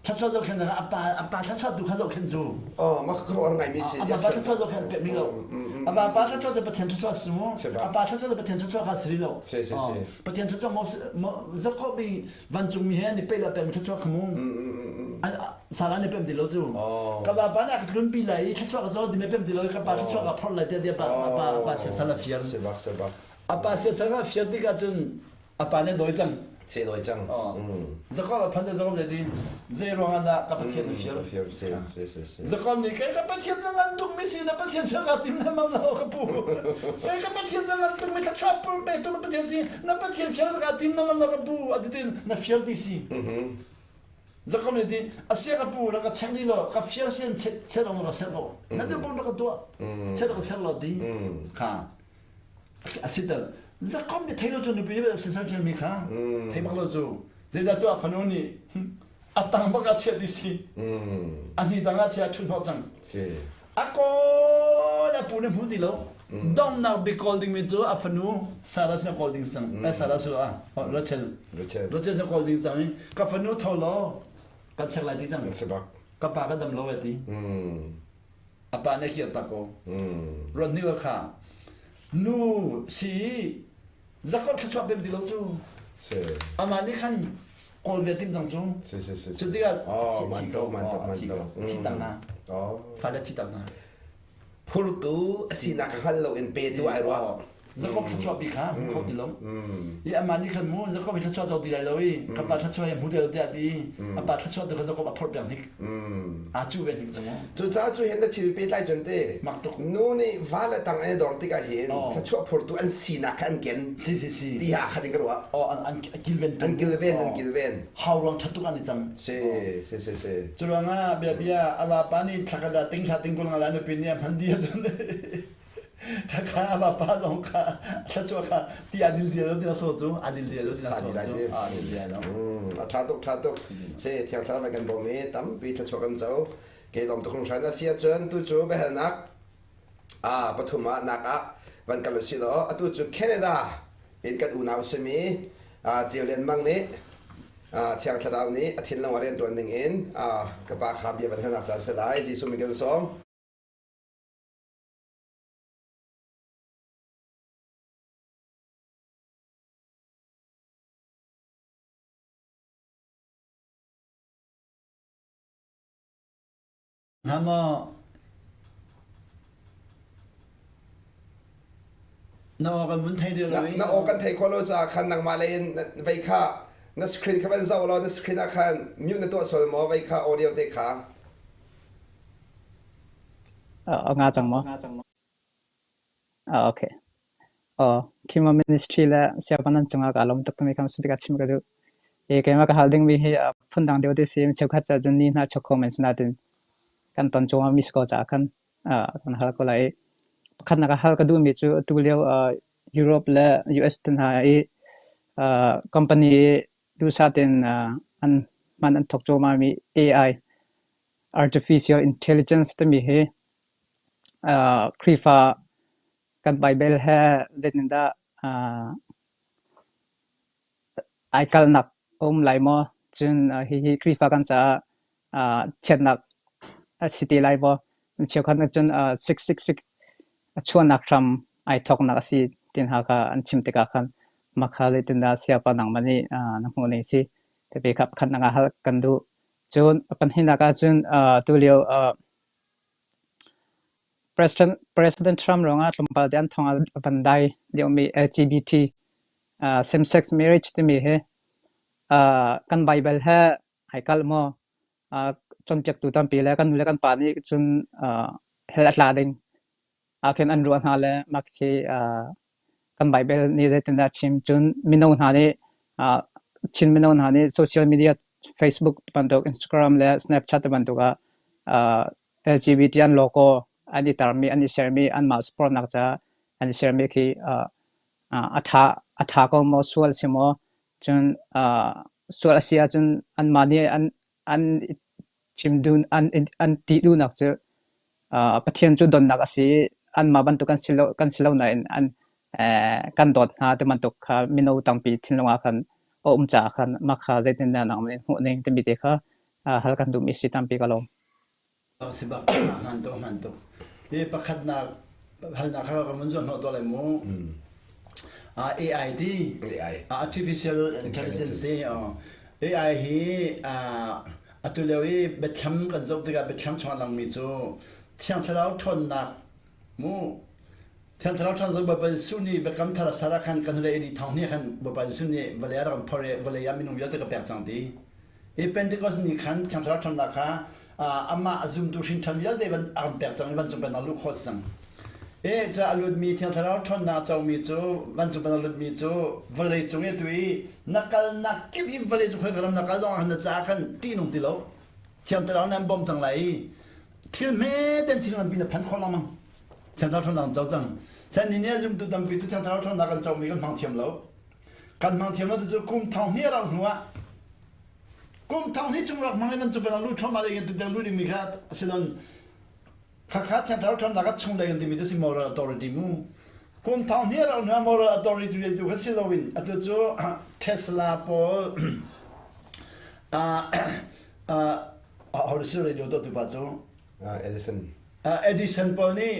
thluachuah zohkhen a pa a pa thluachuah tu kha zohkhen cu oh mah ka ruah ngai mi si a pa thluachuah zohkhen pek mi lo a pa pa thluachuah cu Pathian thluachuah si mu a pa thluachuah cu Pathian thluachuah kha si lo si si si Pathian thluachuah mo Jacob i vancung mi he an i pe la pek mi thluachuah kha mu sala ne pem ti lo cu ka pa pa nih a ka tlunpi lai i thluachuah ka caw ti me pem ti lo ka pa thluachuah ka phorh lai tiah pa pa pa siasal a fial sebak sebak A pa siasal a fiat tikah cun a pa nih a dawi cang. Se dawi cang. Jakob a phan Jakob zei ti zei ruangah dah ka Pathian na fial? Fial si si si si. Jakob nih kei ka Pathian cu ngan tuk mi si na Pathian fial ka tim na mam lo ka pu. Kei ka Pathian cu ngan tuk mi thluachuah pur pe tu na Pathian si na Pathian fial ka tim na mam lo ka pu a ti tin na fial ti si. Jakob nih ti asia ka pu na ka cheng di lo ka fial sian che dong ka ser ko. Na tu pun ka tuah. Che ka ser lo ti. Kha a si ter Jakob nih thei lo cu nupi nih sisan fialmi kha thei bak lo cu zeidah tuah fanu nih a tang bak ah chiah ti si a hni tang ah chiah ṭhut hnawh cang a kawl a pu nih hmu ti lo donghnak bik kawl dingmi cu a fanu Sarah sin a kawl ding cang eh Sarah su ah Rachel Rachel sin kawl ding cang i ka fanu tho law kan check lai ti cang ka pa ka dam lo e ti A pa nih a kirtak ko. Ruat hnik kha nu si Jakob thluachuah pem ti lo cu. Si. Amah nih khan kawl ve tim cang cu. Si si si. Cu tikah oh, man to man to man to. Thi tak na. Fale thi tak na. Phurtu a sinak ka hngal lo in petu ai ruah. Jakob thluachuah bik kha hmu kho ti lo. I amah nih khan mu Jakob hi thluachuah co ti lai lo i ka pa thluachuah hi hmu ti lo tiah ti a pa thluachuah tu kha Jakob a phorh piak hnik. Aa cu ve hnik cu mu. Cucaah cu hin na thil pehtlai cun te Mak tuk. nu nih va le tang an i dor tikah hin thluachuah phurtu an sinak kha an ken. Si si si. Ti ha khat in ka ruah. Oh an an kilven An kilven an kilven. Hau ruang ṭhat tuk an i cang. Si si si si. Cu ruangah bia bia a vapa nih thlakhat ah ting thla ting kul nga la nupi nih a hman dih ahcun Khakha a vapa zong kha thluachuah kha ti a dil dia lo ti so cu a dil dia lo ti so cu a dil dia lo. A ṭha tuk ṭha tuk. Se thiang thlarau kan bawm i tampi thluachuah kan co. Ke lawm tuk hringhran a si ahcun tu cu biahalnak a pathum ah nak ah van kal usih law atu cu Canada in kan unau simi Ceu Lian Mang nih Thiang Thlarau nih a thinlung a rianṭuan ning in ka pa kha bia van halnak caan si lai. Jesuh min kan sawm. Hnga maw? Na aw kan vun thei deuh lo i. Na aw kan thei khawh lo caah khan nangmah lei in vei kha na screen kha van zoh law na screen ah khan mute na tuah sual maw vei kha audio te kha. Nga cang maw? Okay. Aw, Khima Ministry le sianginn nan cungah kaa lawm tuk timi kha hmasabik ah chim ka duh. I keimah ka hal dingmi hi phundang deuh te si. Cheukhat cu cun ni hna chok kho men si nain kan ton cuahmah mi si ko caah khan kan hal ko lai i pakhatnak ah hal ka duhmi cu atu lio Europe le US te hna i company i duhsah tein an hman an thawk cuahmahmi AI, Artificial Intelligence timi hi Khrihfa kan Baibal he zeitindah ai kalnak a um lai maw? Cun hihi Khrihfa kan caah chiatnak a si te lai maw? Cheukhat nih cun 666 a chuahnak hram ai thawknak a si ti hna kha an chim tikah khan mah kha zeitindah sayapa nangmah nih na hmuhning a si? Ti kha pakhatnak ah hal kan duh. Cun a pahnihnak ahcun tulio President Trump ruangah tlawmpal te an thong a van dai liomi LGBT same-sex marriage timi hi kan Baibal he ai kalh maw? Cawnpiaktu tampi le kan nu le kan pa nih cun hell a tla ding ahkhin an ruah hna le mah khi kan Baibal nih zeitindah a chim. Cun mino hna nih Chin mino hna nih social media Facebook bantuk, Instagram le Snapchat bantuk ah LGBT an logo an i tarmi, an i sermi, anmah supportnak caah an i sermi khi a ṭha a ṭha ko maw, sual a si maw? Cun sual a si ahcun anmah nih an an chim duh an an ti duhnak cu Pathian cu donnak a si i anmah bantuk kan si lo kan si lo nain an kan dawt hna ti bantuk kha mino tampi thinlung ah khan a um caah khan mah kha zeitindah nangmah nih hmuh ning timi te kha hal kan duhmi a si tampi ka lawm. Si bak hman tuk hman tuk. Hi pakhatnak halnak kha ka vun zuan hnawh tuah lai mu. AI ti AI artificial intelligence ti AI hi atu lio i biathlam kan zoh tikah biathlam chungah langmi cu Thiang Thlarau ṭhawnnak mu Thiang Thlarau ṭhawnnak cu Bawipa Jesuh nih biakam thar a ser ah khan kan hnulei i thawng hnih khan Bawipa Jesuh nih vawlei ah rak kan phorh i vawlei ah minung vialte ka pek cang ti. I Pentecost ni khan Thiang Thlarau ṭhawnnak kha amah a zumtu hrinṭhan vialte van a kan pek cang i vancung pennak luh khawh cang. E ca a lutmi Thiang Thlarau ṭhawnnak a comi cu vancung pennak lutmi cu vawlei cung i atu i na kalnak kip hi vawlei cung khoi ka ram na kal zong ah na caah khan ṭihnung ti lo. Thiang Thlarau nih an bawmh cang lai i thil hme ten thil nganpi na phan khawh lengmang. Thiang Thlarau ṭhawnnak an co cang. San ni nih a zumtu tampi cu Thiang Thlarau ṭhawnnak kan comi kan hmang thiam lo. Kan hmang thiam lo cu kum thong hnih a rauh hnu ah kum thong hnih chung rak hmang in van cu penang lu thluahmah ding in tu lu dingmi kha asilon khakha Thiang Thlarau ṭhawnnak a chung lei kan timi cu si moral authority mu. Kum thong hnih a rauh hnu ah moral authority tu kha si loin atu cu Tesla pawl how to say radio to tu pa cu Edison Edison pawl nih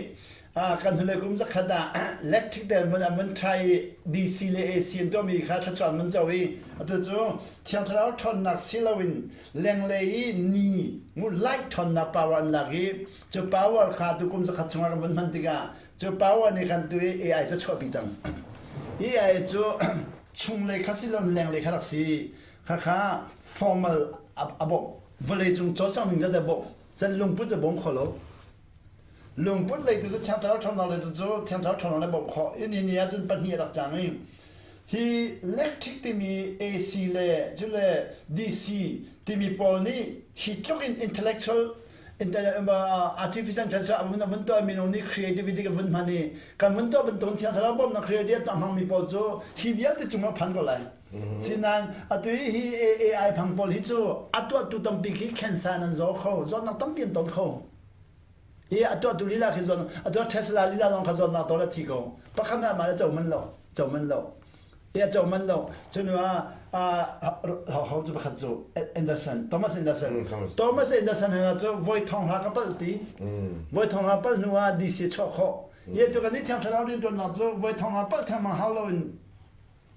kan hnulei kum zakhat ah electric te an van try i DC le AC an tuahmi kha thluachuah an van co i atu cu Thiang Thlarau ṭhawnnak si loin lenglei i ni light ṭhawnnak power an lak i cu power kha tu kum zakhat chungah kan van hman tikah cu power nih khan tu i AI cu chuahpi cang. AI cu chunglei kha si loin lenglei kha rak si. Khakha formal a bawmh. Vawleicung cawlcangh ning vialte a bawmh. Cun lungput cu bawm kho lo. Lungput leitu cu Thiang Thlarau ṭhawnnak leitu cu Thiang Thlarau ṭhawnnak le bawmh khawh. Ini ni ahcun pahnih a rak cang i hi electric timi AC le cu le DC timi pawl nih hi tluk in intellectual artificial intelligence a vun a vun tuah minung nih creativity kan vun hman i kan vun tuah bantuk Thiang Thlarau bawmhnak creativity a hmangmi pawl cu hi vialte cungah phan ko lai. Sinain atu hi AI phang pawl hi cu a tuahtu tampi khi cancer nan zaw kho, zawtnak tampi an ton kho. Hi a tuahtu lila khi zawn, a tuah Tesla lila zong kha zawtnak ton a thi ko. Pakhat hmanh mah le co man lo, co man lo. Hi a co man lo. Cunu ah ho cu pakhat cu Anderson, Thomas Anderson. Thomas Anderson hna cu voi thong hla ka palh ti. Voi thong hla palh hnu ah DC chuah khawh. Hi tu kan i thiang thlarau riantuannak cu voi thong hla palh thengmang hau loin.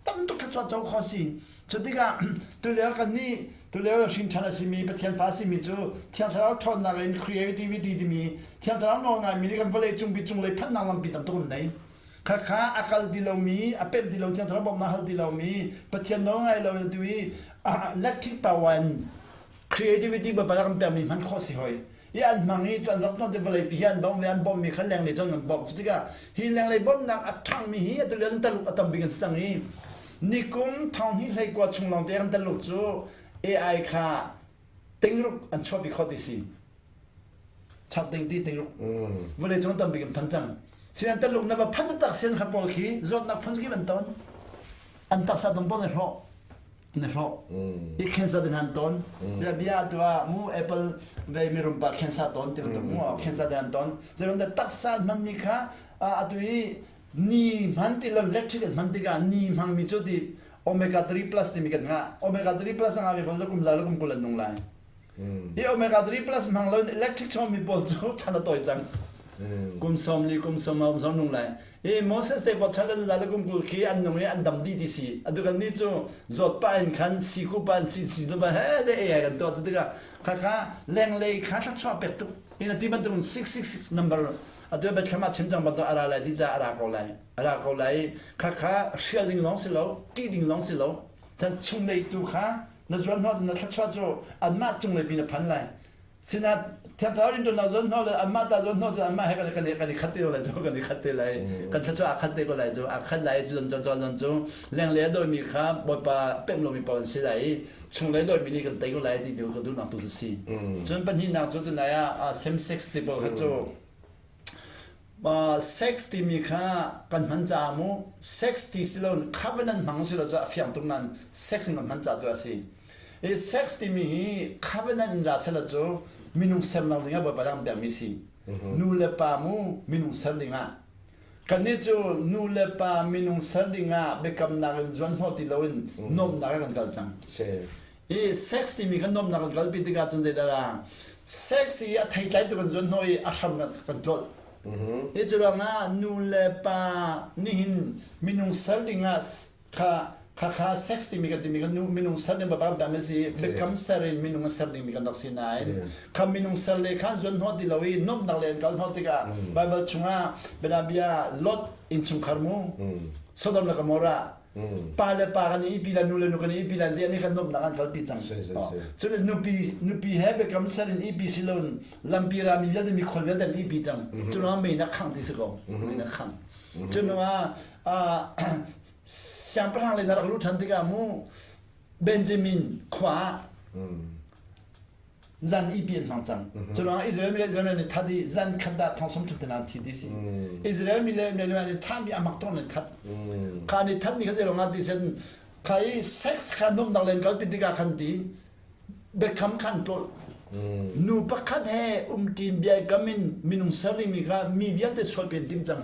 Tam tuk thluachuah co kho si. Cu tikah tulio kan nih tulio hrin ṭhan a simi Pathian fa a simi cu Thiang Thlarau ṭhawnnak in creativity timi Thiang Thlarau nawl ngaimi nih kan vawlei cung bi cunglei phanhnak lampi tam tuk an nei. Khakha a kal ti lomi, a pemh ti lo, Thiang Thlarau bawmhnak hal ti lomi, Pathian nawl ngai lo in tu i electric power in creativity Baibal ah kan pekmi hman khawh si hoi. I an hmang i an rak tuan vawlei pi hi an bawmh ve an bawmhmi kha lenglei cun an bawmh. Cu tikah hi lenglei bawmhnak a ṭhangmi hi atu lio cun Taluk a tam bik an si cang i nikum thong hi hlei kua chung lawng te kan Taluk cu AI kha tingruk an chuahpi khawh ti si. Chak ding ti tingruk. Vawlei cung tam bik an phan cang. Sinan Taluk na va phan taktak sian kha pawl khi zawtnak phun kip an ton. An taksa dong pawl an hrawh. Na hrawh. I cancer din han ton. Bia bia tu ah mu apple ve mirum pa cancer ton ti bantuk mu cancer din han ton. Zeirun da taksa hman mi kha atu i ni hman ti lo electric an hman tikah ni hmang mi cu ti omega 3 plus timi kan ngah. Omega 3 plus a ngah mi pawl cu kum za le kum 20 an nung lai. Hi omega 3 plus hmang lo in electric chawm mi pawl cu chan a tawi cang. Kum som li kum som a som nung lai. Hi Moses te pawl chan le le kum 20 khi an nung i an dam dih ti si. Atu kan ni cu zawt pa in khan si ku pa in si si ba he de e kan tuah cu tikah kha kha lenglei kha thluachuah pek tuk. In ati bantuk 666 number atu Bethlehem ah chim cang bantuk ara lai ti ca ara ko lai. Ara ko lai. Kha kha hrial ding lawng si lo, ṭih ding lawng si lo. Chan chunglei tu kha na zuan hnawh na thluachuah cu anmah cunglei pi na phan lai sinah Thiang Thlarau in na zuan hnawh le anmah ta zuan hnawh cu anmah he kan kan kan i khat te lai cu kan i khat te lai kan thluachuah aa khat te ko lai cu aa khat lai cu cu cu cu lenglei a dawimi kha Bawipa pemh lomi pawl an si lai i chunglei dawimi nih kan tei ko lai ti tu ka duhnak tu cu si cun pahnihnak cu tunai ah same sex ti pawl kha cu Sex timi kha kan hman caah mu sex ti si lo covenant hmang si lo cu a fiang tuk nain sex in kan hman caah tu a si. I sex timi hi covenant in ra sela cu minung sernak dingah Bawipa nih a kan pekmi si. Nu le pa mu minung ser dingah. Kannih cu nu le pa minung ser dingah biakamnak in zuan hnawh ti loin nuamhnak ah kan kal cang. I sex timi kan nuamhnak kan kalpi tikah cun zeidah dah sex i a theitlai tu kan zuan hnawh i a hram kan tlolh. Hi cu ruangah nu le pa nihin minung ser dingah kha kha kha sex timi kan timi kan nu minung ser ding bapa kan si biakam ser in minung a ser dingmi kan rak si nain kha minung ser le khan zuan hnawh ti lo i nuamhnak le an kal hnawh tikah Bible chungah bianabia Lot innchungkhar mu Sodom le Gomorrah Pa le pa kan i ipi la nu le nu kan i ipi la ti ani kan nuamhnak an kalpi cang. Cun nupi nupi he biakam ser in ipi si loin lampi rami vialte mikhual vialte an ipi cang. Cu ruangah mei na khangh ti si ko. Mei na khangh. Cun ruangah siangpahrang le na rak luh ṭhan tikah mu Benjamin khua ah zan ipi an hmang cang. Cu ruangah Israel mi le Israel mi nih that i zan khat dah thong sawm thum te an thi ti si. Israel mi le mi nih thahmi a mak tong nan that. Kha nih thatmi kha zei ruangah ti sen kha i sex kha nuamnak len kalpi tikah khan ti biakam khan tlolh. Nu pakhat he umṭin biakam in minung sermi kha mi vialte sualpi an tim cang.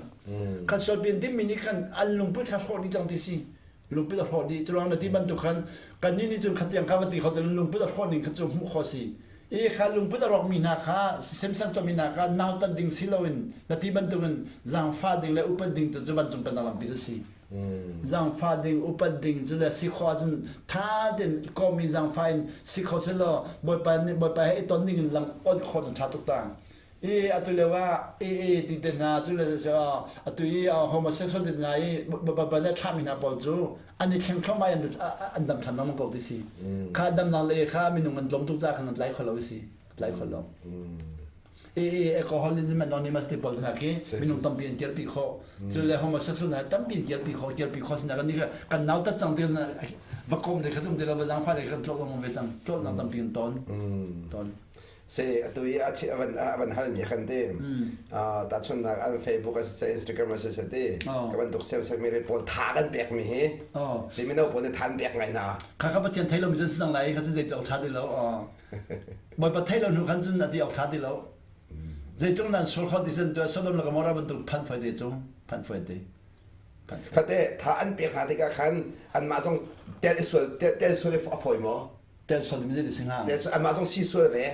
Kha sualpi an timmi nih khan an lungput kha hrawh dih cang ti si. Lungput a hrawh dih. Curuang na ti bantuk khan kannih nih cun khatiang kha va ti kho ti lungput a hrawh ning kha cu hmuh khawh si. I kha lungput a rawkmi hna kha semsang tuahmi hna kha nautat ding si loin na ti bantukin zaangfah ding le upat ding tu cu vancung pennak lampi cu si. Zaangfah ding, upat ding cu le si khawh ahcun ṭha tein kawhmi zaangfah in si kho seh law Bawipa nih Bawipa he i ton ding in lam awnh khawh cun ṭha tuk ta. I atu lio ah AA ti te hna cu le atu i homosexual ti hna i ba le thlahmi hna pawl cu an i thleng thluahmah i an dam ṭhan lengmang ko ti si. Kha damnak le kha minung an tlawm tuk caah khan an tlai kho lo i si. Tlai kho lo. AA Alcoholism Anonymous ti pawl hna khi minung tampi an kirpi khawh. Cu le homosexual hna tampi an kirpi khawh, kirpi khawh sinah kan kan nautat cang ti va kom le kha zum ti lo va zaangfah le kan tlawh lengmang ve cang. Tlawhnak tampi an ton. Ton. Si atu i a van a van halmi khan ti tahchunhnak an Facebook a siseh Instagram a siseh ti ka bantuk siamsak mi pawl tha kan pek mi hi ti mino pawl nih tha an pek ngai hna. Kha kha Pathian thei lo mi cun si cang lai kha cu zei ti awk tha ti lo. Bawipa thei lo hnu khan cun a ti awk tha ti lo. Zeitluk nan sual kho ti sen tu Sodom le Gomorrah bantuk phan foi te cu phan foi te. Khate tha an pek hna tikah khan anmah zong tel sual tel sual a fawi maw? Tel sual mi zei si hnga? Tel anmah zong si sual ve.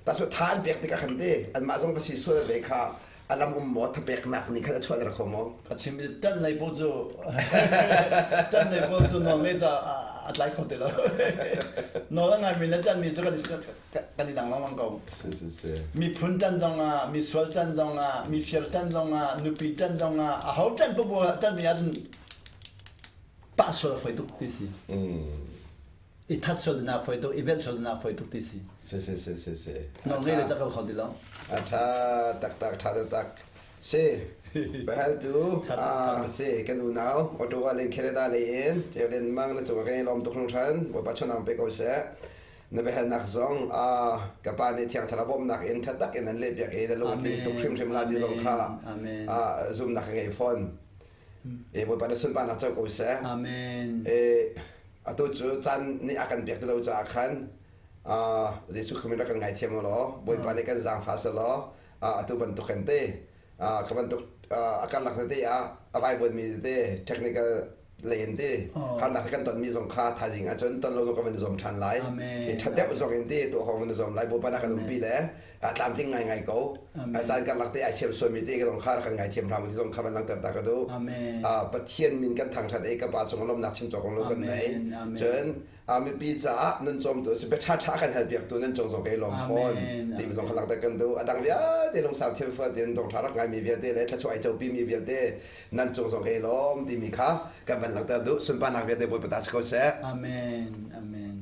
Ta su tha an pek tikah khan te anmah zong va si sual ve kha. A lam um maw thapeknak nih khan a chuahter kho maw? Ka chim i ṭan lei paoh cu ṭan lei paoh cu nawl ngei ca a tlai kho ti lo. Nawl a ngaimi le ṭanmi cu kan kan i dang lengmang ko. Si si si. Miphun ṭan zongah, misual ṭan zongah, mifir ṭan zongah, nupi ṭan zongah, aho ṭan paoh ṭanmi ahcun pah sual a fawi tuk ti si. I that sual na fawi tuk, i velh sual na fawi tuk ti si. Si si si si si. Nawl ngei le cakal kho ti lo. A ṭha taktak, ṭha taktak. Si, biahaltu si kan unau Ottawa le Canada lei in Ceu Lian Mang na cungah kan i lawm tuk hringhran. Bawipa chonang pe ko seh. Na biahalnak zong ka pa nih Thiang Thlarau bawmhnak in ṭha tak in an lehpiak i na lungtling tuk hrimhrim la ti zong kha zumhnak ka ngei fawn. E Bawipa na sunparnak co ko seh. Amen. E atu cu caan nih a kan pek ti lo caah khan Jesuh Khrih min rak kan ngaithiam law Bawipa nih kan zaangfah seh law atu bantuk khan te ka bantuk a karlak tete ah a vaivuanmi tete technical lei in ti harnak kan tonmi zong kha thaizing ahcun ton lo zong ka van i zuam ṭhan lai ṭhat deuh zong in ti tuah khawh van i zuam lai Bawipa na kan umpi le tlamtling ngaingai ko caan karlak te ai siam suami te ka zong kha kan ngaithiam hram ti zong kha van langhter ta ka duh Pathian min kan thangṭhat i ka pa cung lawmnak chim cawk lo kan nei cun mipi caah nun cawmtu si bia ṭhaṭha kan halpiaktu nan cung zong ka i lawm fawn timi zong kha langhter kan duh a dang vialte lungsau thiamfuat in dongṭha rak ngaimi vialte le thluachuah ai copi mi vialte nan cung zong ka i lawm timi kha kan van langhter duh sunparnak vialte Bawipa ta si ko seh Amen. Amen.